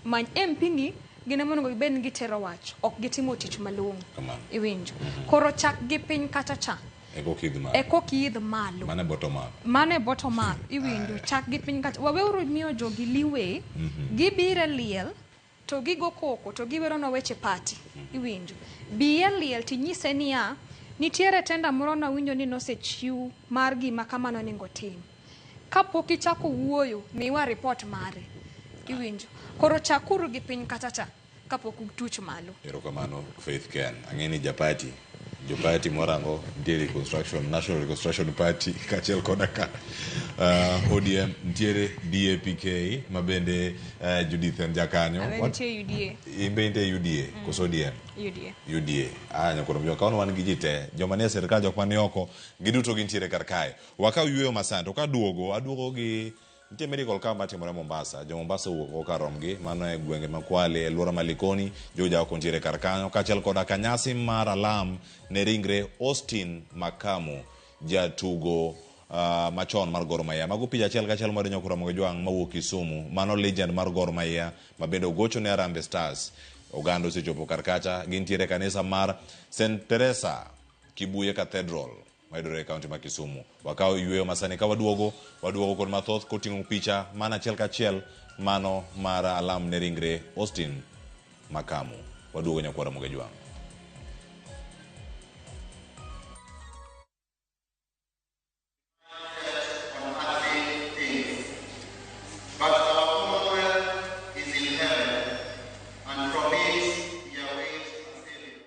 many MP ni, gin ema onego gibed ni gitero wach. Ok gitimo tich malong'o. Kamano. Iwinjo? Koro chak gi piny kata cha. Eko kidh malo. Eko kiidh malo. Mano e bottom up. Mano e bottom up. Iwinjo? Chak gi piny kata. Waweuru miyo jogi leeway. Gibiro e liel, to gigo koko, to giweronwa weche party. Iwinjo? Bi e liel tinyise niya, nitiere tenda moro nawinjo ni nosechiw mar gima kamano onego tim. Kapok ichako wuoyo, miwa report mare. Iwinjo? Koro chakuru gi piny kata cha, kapok utuch malo. Erokamano Faith Ken. Ang'e ni japati. Jopati morango nitiere Reconstruction, National Reconstruction Party kaachiel koda ka ODM nitiere DAPK ma bende Judith en jakanyo. Abe nitie UDA. In be intie UDA koso ODM? UDA. UDA. Nyakoro mjo kawono wan gi ji te. Joma nie sirkal, jok mani oko, giduto gintiere kar kae. Wakaw yueyo masani to kaduogo, aduogo gi nitie medical camp matimore Mombasa. Jo Mombasa owuok oko kar romgi, mano e gwenge ma Kwale, e alwora ma Likoni, Juja oko nitiere kar kanyo, kaachiel koda kanyasi mar alam ne ringre Austin Makamu, jatugo machon mar Gor Mahia. Mago picha achiel kachiel mar Nyakuro Ramogi Jwang' mawuok Kisumu. Mano legend mar Gor Mahia ma bende ogocho ne Harambee Stars. Oganda osechopo kar kacha, gintiere e kanisa mar St. Teresa Kibuye Cathedral mayudore e kaunti ma Kisumu. Wakawo yueyo masani ka waduogo, waduogo kod mathoth koting'o picha mana achiel kachiel mano mar alam ne ringre Austin Makamu. Waduogo Nyakwar Ramogi Jwang'. But our commonwealth is in heaven, and from it he awaits a Savior.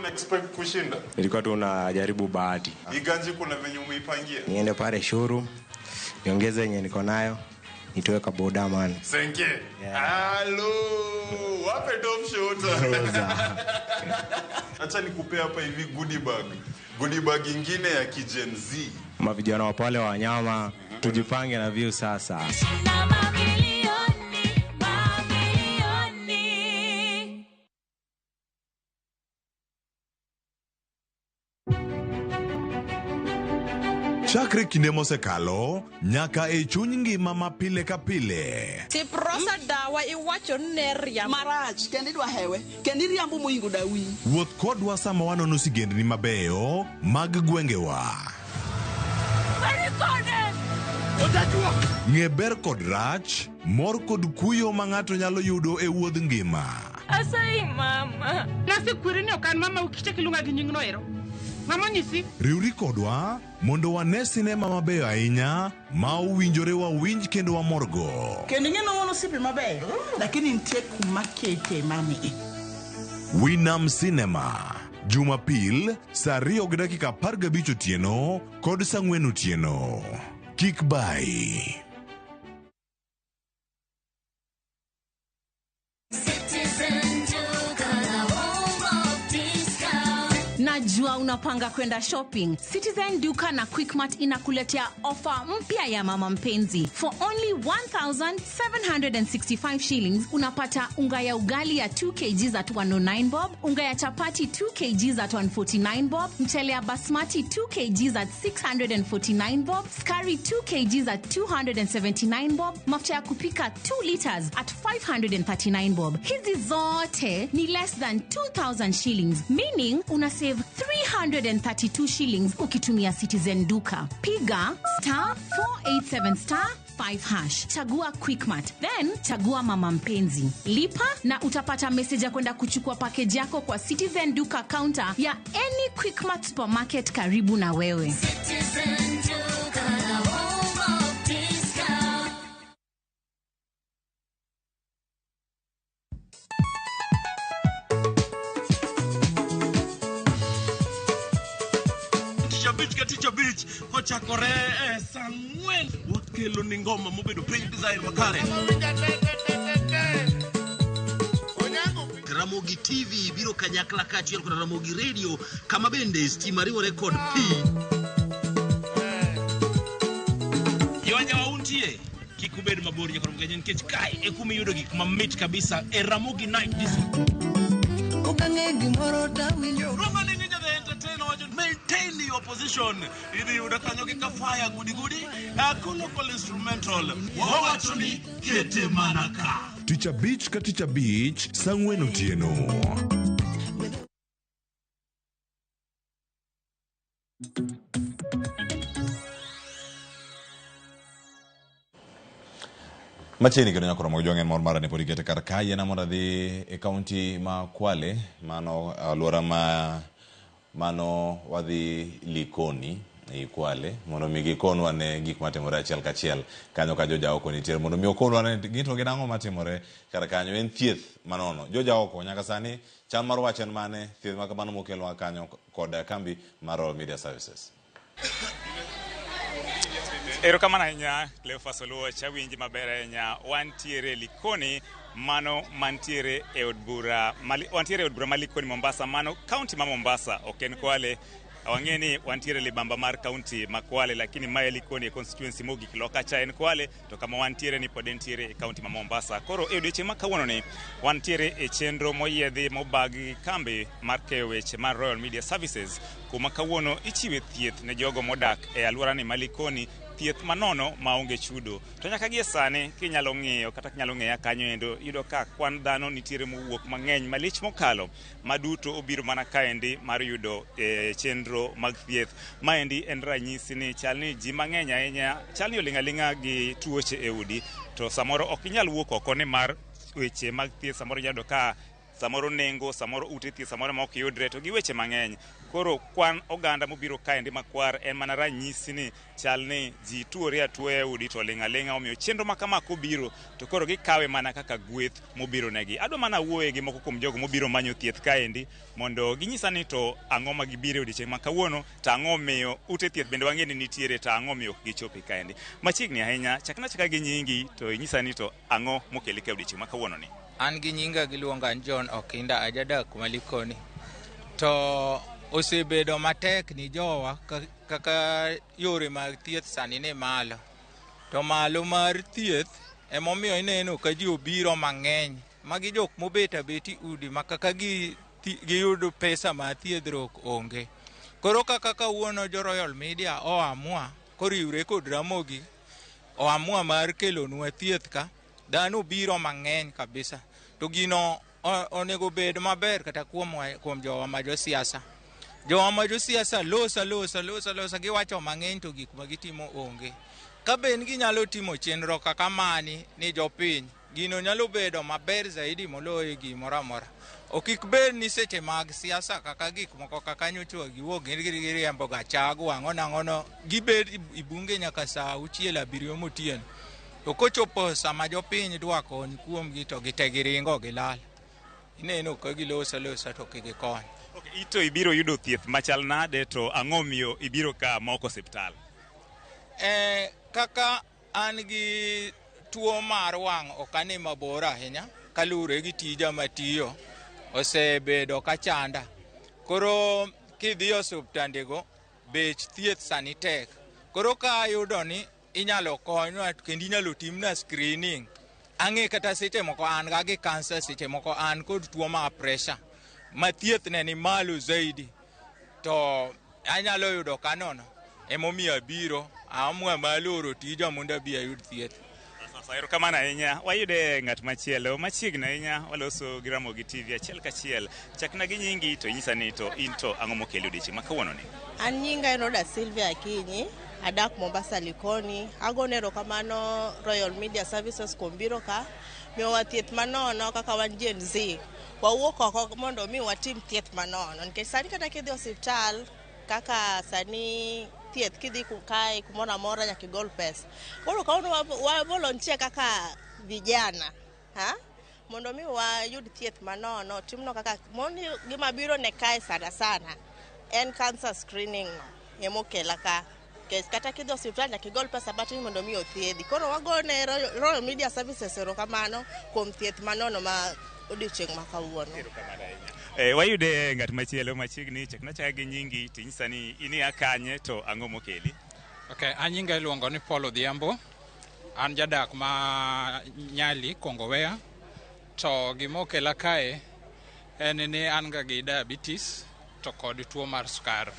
una expect kushinda? Nilikuwa tu najaribu bahati. Iganji kuna venye umeipangia? Niende pale showroom, niongeze yenye niko nayo, nitoe ka boda man. Senke. Hello. Wape top shooter. Rosa. Acha nikupea hapa hivi goodie bag. Goodie bag ingine ya kigen Z. Mavijana wa pale wa wanyama, tujipange na view sasa. Chakre kinde mosekalo nyaka e chuny ngima ma pile ka pile. Tiprosa dawa iwacho ni ne riambo. Marach kendo idwa hewe kendo iriambo moingo dawi. Wuoth kodwa sama wanono sigendni mabeyo mag gwengewa. Ng'e ber kod rach, mor kod kuyo ma ng'ato nyalo yudo e wuodh ngima. Asayi mama. Nasekweri ni ok an mama ukichak iluonga gi nyingno ero. Mama onyisi. Riwri kodwa mondo wane sinema mabeyo ahinya ma owinjore wawinj kendo wamorgo. Kendo ing'e ni wan osiepe mabeyo lakini nitie kuma kete mani. Winam Cinema, Jumapil saa 2:15 otieno kod saa 4 otieno. Kik bai. Najua unapanga kwenda shopping. Citizen Duka na Quickmart inakuletea ofa mpya ya mama mpenzi. For only 1765 shillings unapata unga ya ugali ya 2 kg at 109 bob, unga ya chapati 2 kg at 149 bob, mchele ya basmati 2 kg at 649 bob, skari 2 kg at 279 bob, mafuta ya kupika 2 liters at 539 bob. Hizi zote ni less than 2000 shillings, meaning una save 332 shillings ukitumia Citizen Duka. Piga star 487 star 5 hash. Chagua Quickmart, then chagua mama mpenzi. Lipa na utapata message ya kwenda kuchukua package yako kwa Citizen Duka counter ya any Quickmart supermarket karibu na wewe. Citizen Duka, the home of discount. Tich abich kochakore e saa 4 wakelo ni ngoma mobedo piny design makare. Ramogi TV biro kanyakla kaachiel kod Ramogi Radio kama bende stima riwore kod pi. Jowanjawa untie kik ubed mabor nyaka Ramogi nikech kae e kuma iyudo gik mamit kabisa e Ramogi Night Disco. Okang'e gimoro tawinjo. Roma ni Ninja the Entertainer wacho maintain your position. Idhi yudo kanyo gi kafaya gudi gudi. Kulo instrumental. Wawacho ni kete mana ka. Tich abich ka tich abich saa 4 otieno. Machiegni kendo nyaka Ramogi Jwang' en mor mara ni pod ikete kar ka yiena mondo adhi e kaunti ma Kwale, mano alwora ma mano wadhi Likoni ei Kwale mondo mi gikonwa ne gik matimore achiel kachiel kanyo ka jojaoko nitie mondo mi okonwa ne gin to gin ang'o matimore kar kanyo en thieth manono. Jojaoko nyaka sani chal mar wach en mane thieth ma kamano mokelwa kanyo kod kambi mar Royal Media Services. Erokamano ahinya Cleophas Oluoch, awinji maber ahinya. Wantiere Likoni, mano mantiere e od bura wantiere e od bura ma Likoni Mombasa, mano kaunti ma Mombasa, ok en Kwale. Wang'e ni wantiere libamba mar kaunti ma Kwale, lakini mae Likoni e constituency mogik loka cha en Kwale, to kama wantiere ni pod entiere e kaunti ma Mombasa. Koro e odiechieng' ma kawuono ni wantiere e chenro moyiedhi mobag gi kambi mar keyo weche mar Royal Media Services, kuma kawuono ichiwe thieth ne jogo modak e alworani ma Likoni, thieth manono maonge chudo. To nyaka gie sani kinyalo ng'iyo kata kinyalo ng'eya kanyo endo, iyudo ka kwan dhano nitiere mowuok mang'eny malich mokalo maduto obiro mana kaendi mar yudo chenro mag thieth. Maendi en ranyisi ni chal ni ji mang'eny ahinya chal ni oling' aling'a gi tuoche e udi, to samoro ok inyal wuok oko nimar weche mag thieth samoro inyalo yudo ka samoro nengo, samoro ute thieth samoro ma ok yudre, to gi weche mang'eny. Koro kwan oganda mobiro kaendi makwar en mana ranyisi ni chal ni ji tuore atuoya e udi to ling' aling'a, omiyo chenro ma kama kobiro to koro gikawe mana kaka gweth mobiro negi. Adwa mana wuoye gi moko kuom jogo mobiro manyo thieth kaendi mondo ginyisa ni to ang'o ma gibiro e odiechieng' ma kawuono, to ang'o omiyo ute thieth bende wang'e ni nitiere, to ang'o omiyo ok gichopi kaendi. Machiegni ahinya, chakna achaka gi nyingi to inyisa ni to ang'o mokeli ka e odiechieng' ma kawuono ni. An gi nyinga giluonga ni John Okinda, ajadak kuma Likoni. To osebedo matek ni jowa kaka yore mag thieth sani ni malo. To malo mar thieth emomiyo ineno ka ji obiro mang'eny. Magi jok mobet abet e udi ma kaka giyudo pesa mar thiedhruok onge. Koro kaka kawuono jo Royal Media oamua koriwre kod Ramogi, oamua mar kelonwa thieth ka, dhano biro mang'eny kabisa. To gino onego bed maber kata kuom jowa ma josiasa. Jowa ma josiasa losa losa losa losa giwacho mang'eny to gik ma gitimo onge. Ka ben ginyalo timo chenro kaka mani ni jopiny, gino nyalo bedo maber zaidi moloyo gimoro amora. Ok kik bed ni seche mag siasa kaka gik moko kaka nyocha giwuok giriembo Gachagua ang'o nang'ono, gibed i bunge nyaka saa 6 7 motieno. To kochopo sama jopiny dwa kony kuomgi to gite giringo gilal. Ineno ka giloso alosa to ok gikony. Okay, ito ibiro yudo thieth machal nade to ang'o miyo ibiro ka ma ok osiptal? Kaka an gi tuo mar wang' ok ane mabor ahinya kaluwore gi tija matiyo osebedo ka chanda. Koro kidhi e osiptandego bech thieth sani tek. Koro ka ayudo ni inyalo konywa kendo inyalo timna screening. Ang'e kata seche moko an ga gi kansa, seche moko an kod tuo mar pressure ma thieth ne ni malo zaidi. To anyalo yudo kanono emomiyo abiro aamua mar loro tija mondo abi ayud thieth. Sasa erokamano ahinya. Wayude ng'at machielo machiegni ahinya, waloso gi Ramogi TV achiel kachiel. Chakna gi nyingi to inyisa ni to in to ang'o mokeli odiechieng' ma kawuono ni? An nyinga en Oda Sylvia Akinyi, adak Mombasa Likoni. Agone erokamano Royal Media Services kuom biro ka miyowa thieth manono kaka wan Gen Z. Wawuok oko mondo mi watim thieth manono nikech sani kata kidhi osiptal kaka sani thieth kidhi kae kumoro amora nyaka igol pesa. Koro kawuono wa volunteer kaka vijana, ha? Mondo mi wayud thieth manono, timno kaka moni gima biro ne kae sana sana en cancer screening no emokela ka. Nikech kata kidhi osiptal nyaka igol pesa matin mondo mi othiedhi. Koro wagone Royal Media Services erokamano kuom thieth manono ma odiochieng' ma kawuono. Wayude ng'at machielo machiegni, chakna achaka gi nyingi to inyisa ni in ia kanye to ang'o mokeli? Okay, an nyinga iluongo ni Paul Odhiambo. An jadak ma Nyali, Kongowea. To gima okela kae en ni an ga gi diabetes to kod tuo mar sukar.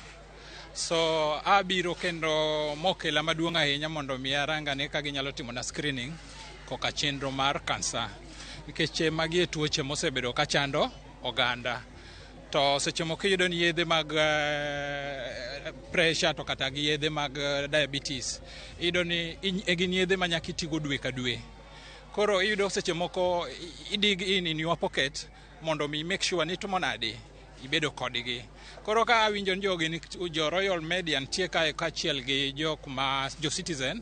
So abiro kendo mokela maduong' ahinya mondo mi arangane ka ginyalo timona screening koka chenro mar kansa. Nikech magi e tuoche mosebedo ka chando oganda. To seche moko iyudo ni yedhe mag pressure to kata gi yedhe mag diabetes, iyudo ni gin yedhe ma nyaka itigo dwe ka dwe. Koro iyudo seche moko i dig in your pocket mondo mi make sure ni itimo nade, ibedo kodgi. Koro ka awinjo ni jogi ni jo Royal Media nitie kae kaachiel gi jok ma jo Citizen,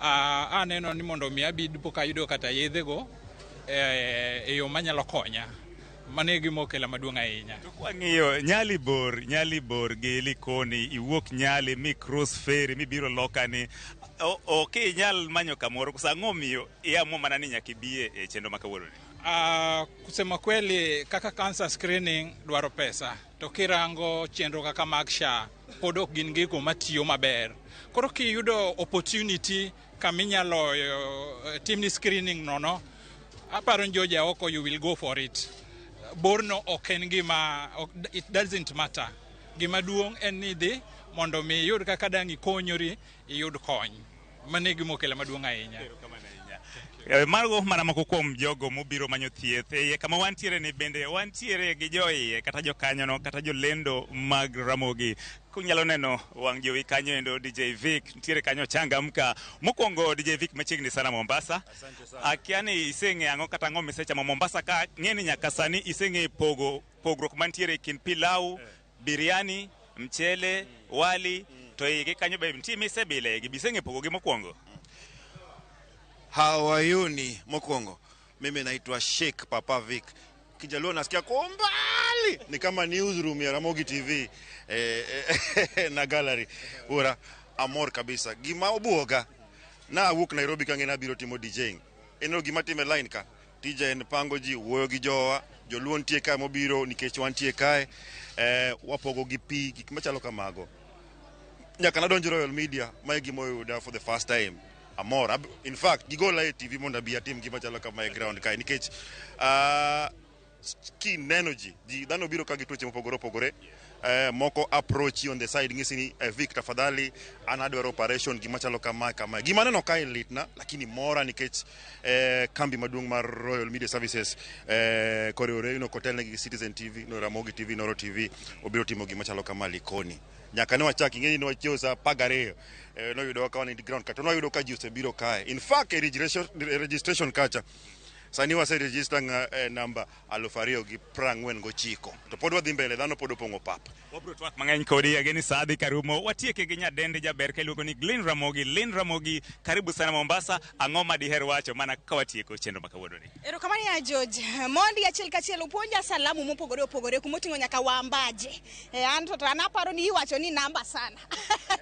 aneno ni mondo mi abi dipo ka ayudo kata yedhego e yo manyalo konya. Mano e gima okela maduong' ahinya. To kwang'iyo Nyali bor, Nyali bor gi Likoni, iwuok Nyali mi cross ferry mibiro loka ni ok inyal manyo kamoro, koso ang'o omiyo iamua mana ni nyaka ibi e chenro ma kawuono ni? Kusema kweli kaka cancer screening dwaro pesa, to kirango chenro kaka mag SHA pod ok gin gigo matiyo maber. Koro kiyudo opportunity kaminyalo timni screening nono, aparo ni Georgia oko you will go for it. Borno ok en gima, it doesn't matter. Gima duong' en ni idhi mondo mi iyud kaka dang' ikonyori iyud kony. Mano e gima okela maduong' ahinya. Mago mana moko kuom jogo mobiro manyo thieth. E iye kama wantiere ni bende wantiere gi joiye kata jokanyono kata jolendo mag Ramogi. Kunyalo neno wang' jowi kanyo endo DJ Vic nitiere kanyo changamka. Mokwongo DJ Vic machiegni sana Mombasa. Akia ni iseng'eyo ang'o kata ang'o misechamo Mombasa ka ng'e ni nyaka sani iseng'eyo pogruok mantiere e kind pilau, biryani Mchele, wali, to igi kanyo be nitie misebile igi biseng'e pogogi mokwongo. Hawayuni mokwongo. Mimi naitwa Sheikh Papa Vic. Kijaluo nasikia kwa umbali ni kama newsroom ya Ramogi TV na gallery. Ura amor kabisa. Gima obuoga na awuok Nairobi kang'e nabiro timo DJing. Ineno gima time line ka. Tija en pango ji, wuoyo gi jowa, joluo nitie kae mobiro nikech wantie kae. Wapogo gi pi, gik machalo kamago. Nyaka nadonjo Royal Media, mae gima oyuda for the first time. Amor. In fact, gigola e TV mondo abi atim gima chalo kama e ground kae nikech kineno ji dhano biro ka gi tuoche mopogore opogore. Moko approach on the side ng'isi ni Vic tafadhali an adwaro operation gima chalo kama kama. Gima aneno kae litna lakini mora nikech kambi maduong' mar Royal Media Services koriwore no kotelne gi Citizen TV, no Ramogi TV, Noro TV obiro timo gima chalo kama Likoni. Nyaka ne wachak ing'eni ne wachiewo saa 12 noyudo ka wan e ground ka to noyudo ka ji osebiro kae. In fact, e registration kacha sani wase register namba 2049 to pod wadhi mbele, dhano pod opong'o pap. Wabro twak mang'eny kodi ageni sa dhi karumo. Watieke gi nyadendi jaber ka iluongo ni Glyn Ramogi. Lynn Ramogi, karibu sana Mombasa. Ang'o ma diher wacho mana ka watieko chenro ma kawuononi? Erokamano ya George. Mondi achiel kachiel upuonja salamu mopogore opogore kumoting'o nyaka wambaje. An to an aparo ni iwacho ni namba sana.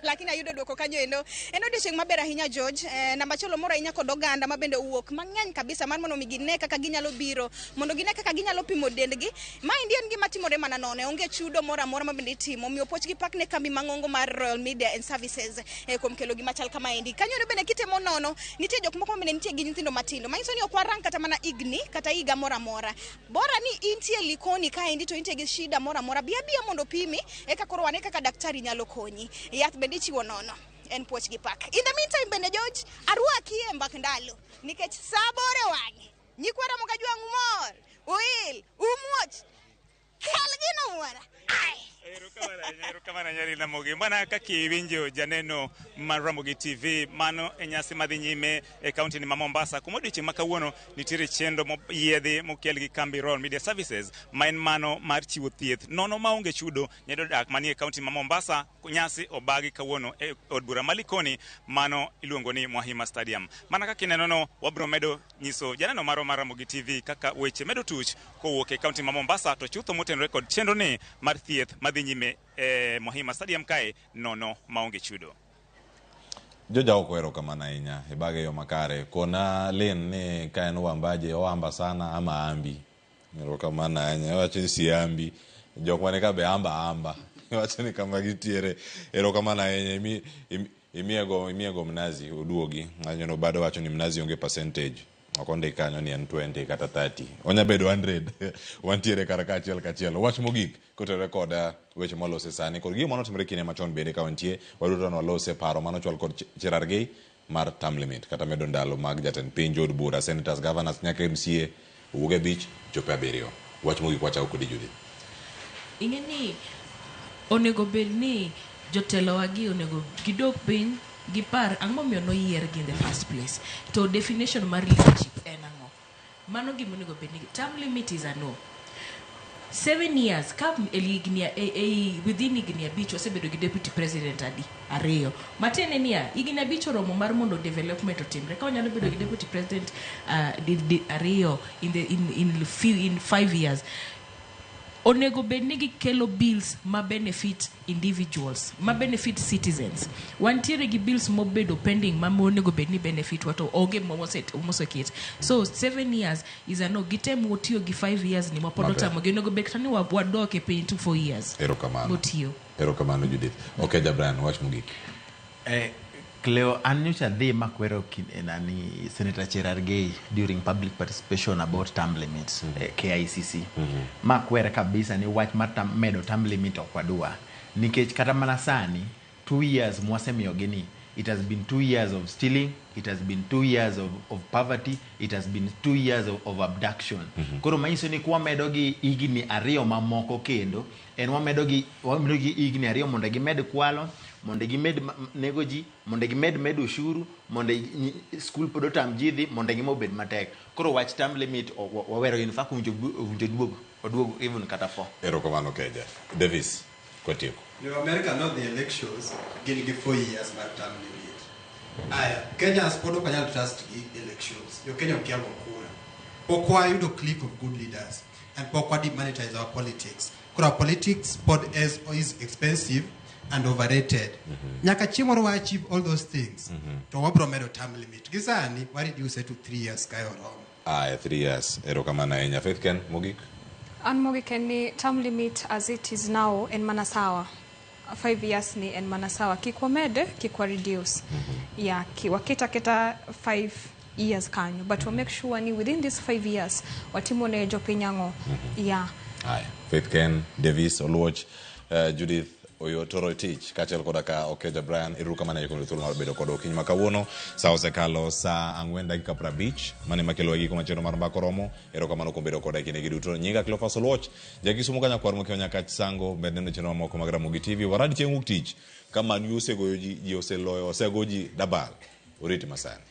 Lakini ayudo duoko kanyo endo. En odiochieng' maber ahinya George. Namba achiel omor ahinya kod oganda ma bende owuok mang'eny kabisa mar mondo mi gine kaka ginyalo biro, mondo gine kaka ginyalo pimo dendgi. Maendi en gima timore mana nono, onge chudo moro amora ma bende itimo. Omiyo puoch gi pak ne kambi mang'ongo mar Royal Media and Services kuom kelo gima chal kamaendi. Kanyo bende kitemo nono, nitie jok moko bende nitie gi nyithindo matindo. Manyiso ni ok warang kata mana higni kata higa moro amora. Bora ni intie Likoni kaendi to intie gi shida moro amora, bi abiya mondo pimi eka koro wane kaka daktari nyalo konyi. Yath bende ichiwo nono. En puoch gi pak. In the meantime bende George, arwaki e mbak ndalo nikech sa bore wang'e. Nyikwa Ramogi Ajwang' umor, uil, umuoch. Kel gino wuora. Ai. Erokamano ahinya Ramogi. Mana kaka iwinjo janeno mar Ramogi TV, mano e nyasi madhi nyime e kaunti ni ma Mombasa. Kuma odiochieng' ma kawuono nitiere chenro moyiedhi mokel gi kambi Royal Media Services, ma en mano mar chiwo thieth nono maonge chudo ne jodak manie kaunti ma Mombasa. Nyasi obagi kawuono e od bura ma Likoni, mano iluongo ni Mwahima Stadium. Mana kaka ineno no, wabro medo nyiso janeno marwa mar Ramogi TV kaka weche medo tuch kowuok e kaunti ma Mombasa, to chutho motenore kod chenro ni mar thieth madhi nyime e Mwahima Stadium kae nono maonge chudo. Joja ok erokamano ahinya ibage yo makare. Kona Lynn ni ka en wambaje oamba sana ama ambi. Erokamano ahinya. Iwacho ni siambi. Jok mane ka be amba amba. Iwacho ni kama gitiere. Erokamano ahinya. Imiego mnazi oduogi. Anyono bado wacho ni mnazi onge percentage. Ok ondik kanyo ni en 20 kata 30. Onya bedo 100. Wantiere kar kaachiel kachiel. Wach mogik kotenore kod weche mwalose sani kod gigo manotimore kinde machon bende ka wantie waduto nwalose paro manochwal kod Cherargei mar term limit kata medo ndalo mag jatend piny, jood bura, senators, governors nyaka MCA owuok e 5 chopo e 7. Wach mogik wachako kodi Judith. Ing'e ni onego bed ni jotelowagi onego gidog piny gipar ang'o momiyo noyiergi in the first place. To definition mar leadership en ang'o? Mano gima onego bed ni term limit is a no. 7 years ka higni within higni 5 wasebedo gi deputy president adi 2. Matiende niya higni 5 oromo mar mondo development otimre. Ka wanyalo bedo gi deputy president 2 in 5 years. Onego bed ni gikelo bills ma benefit individuals, ma benefit citizens. Wantiere gi bills mobedo pending ma onego bed ni benefit wa to onge moseket. So 7 years is a no. Gitem tiyo gi 5 years ni mapod otamogi. Onego bed kata ni wadok e piny to 4 years. Erokamano. Motiyo. Erokamano Judith. Okay, Jabran, wach mogik. Cleo, an nyocha dhi makwero nani Senator Cherargei during public participation about term limits, KICC. Makwere kabisa ni wach mar medo term limit ok wadwa. Nikech kata mana sani 2 years mwasemiyogi ni it has been 2 years of stealing, it has been 2 years of poverty, it has been 2 years of abduction. Koro manyiso ni kwamedo gi higni 2 mamoko kendo, en wamedo gi higni 2 mondo gimed kwalo, mondo gimed nego ji, mondo gimed medo ushuru, mondo school pod otam ji dhi, mondo gima obed matek. Koro wach term limit wawero, in fact owinjo oduog even kata 4. Erokamano Keja. Davis, Kwatieko. Jo America nodhi elections gin gi 4 years mar term limit. Aya, Kenyans pod ok wanyal trust gi elections. Jo Kenya okia go kura. Pok wayudo click of good leaders and pok wa demonetize our politics. Koro our politics pod as is expensive and overrated. Nyaka chieng' moro wa achieve all those things. To wabro medo term limit. Gi sani wa reduce it to 3 years kae oromo. Aya, 3 years. Erokamano ahinya. Faith Ken, mogik. An mogik en ni term limit as it is now en mana sawa. 5 years ni en mana sawa. Kik wamed, kik wa reduce. Yeah, waket aketa 5 years kanyo. But wa make sure ni within these 5 years watimo ne jopiny ang'o. Yeah. Aya, Faith Ken, Davis Oluoch, Judith Oyotoro Tich kaachiel koda ka Okeja Brian, erokamano ahinya kuom thuolo mar bedo kodwa okinyi ma kawuono. Sa osekalo sa 4:50, mane makelo giko machendo mar Mbaka Oromo. Erokamano kuom bedo koda e kindegi duto. Nyinga Cleophas Oluoch, jakisumo ka nyakwar mokiewo nyaka Sango, med neno chenro mamoko mag Ramogi TV. Warad chieng' wuok tich ka Man U osegoyo ji, ji oseloyo, osego ji dabal. Oriti masani.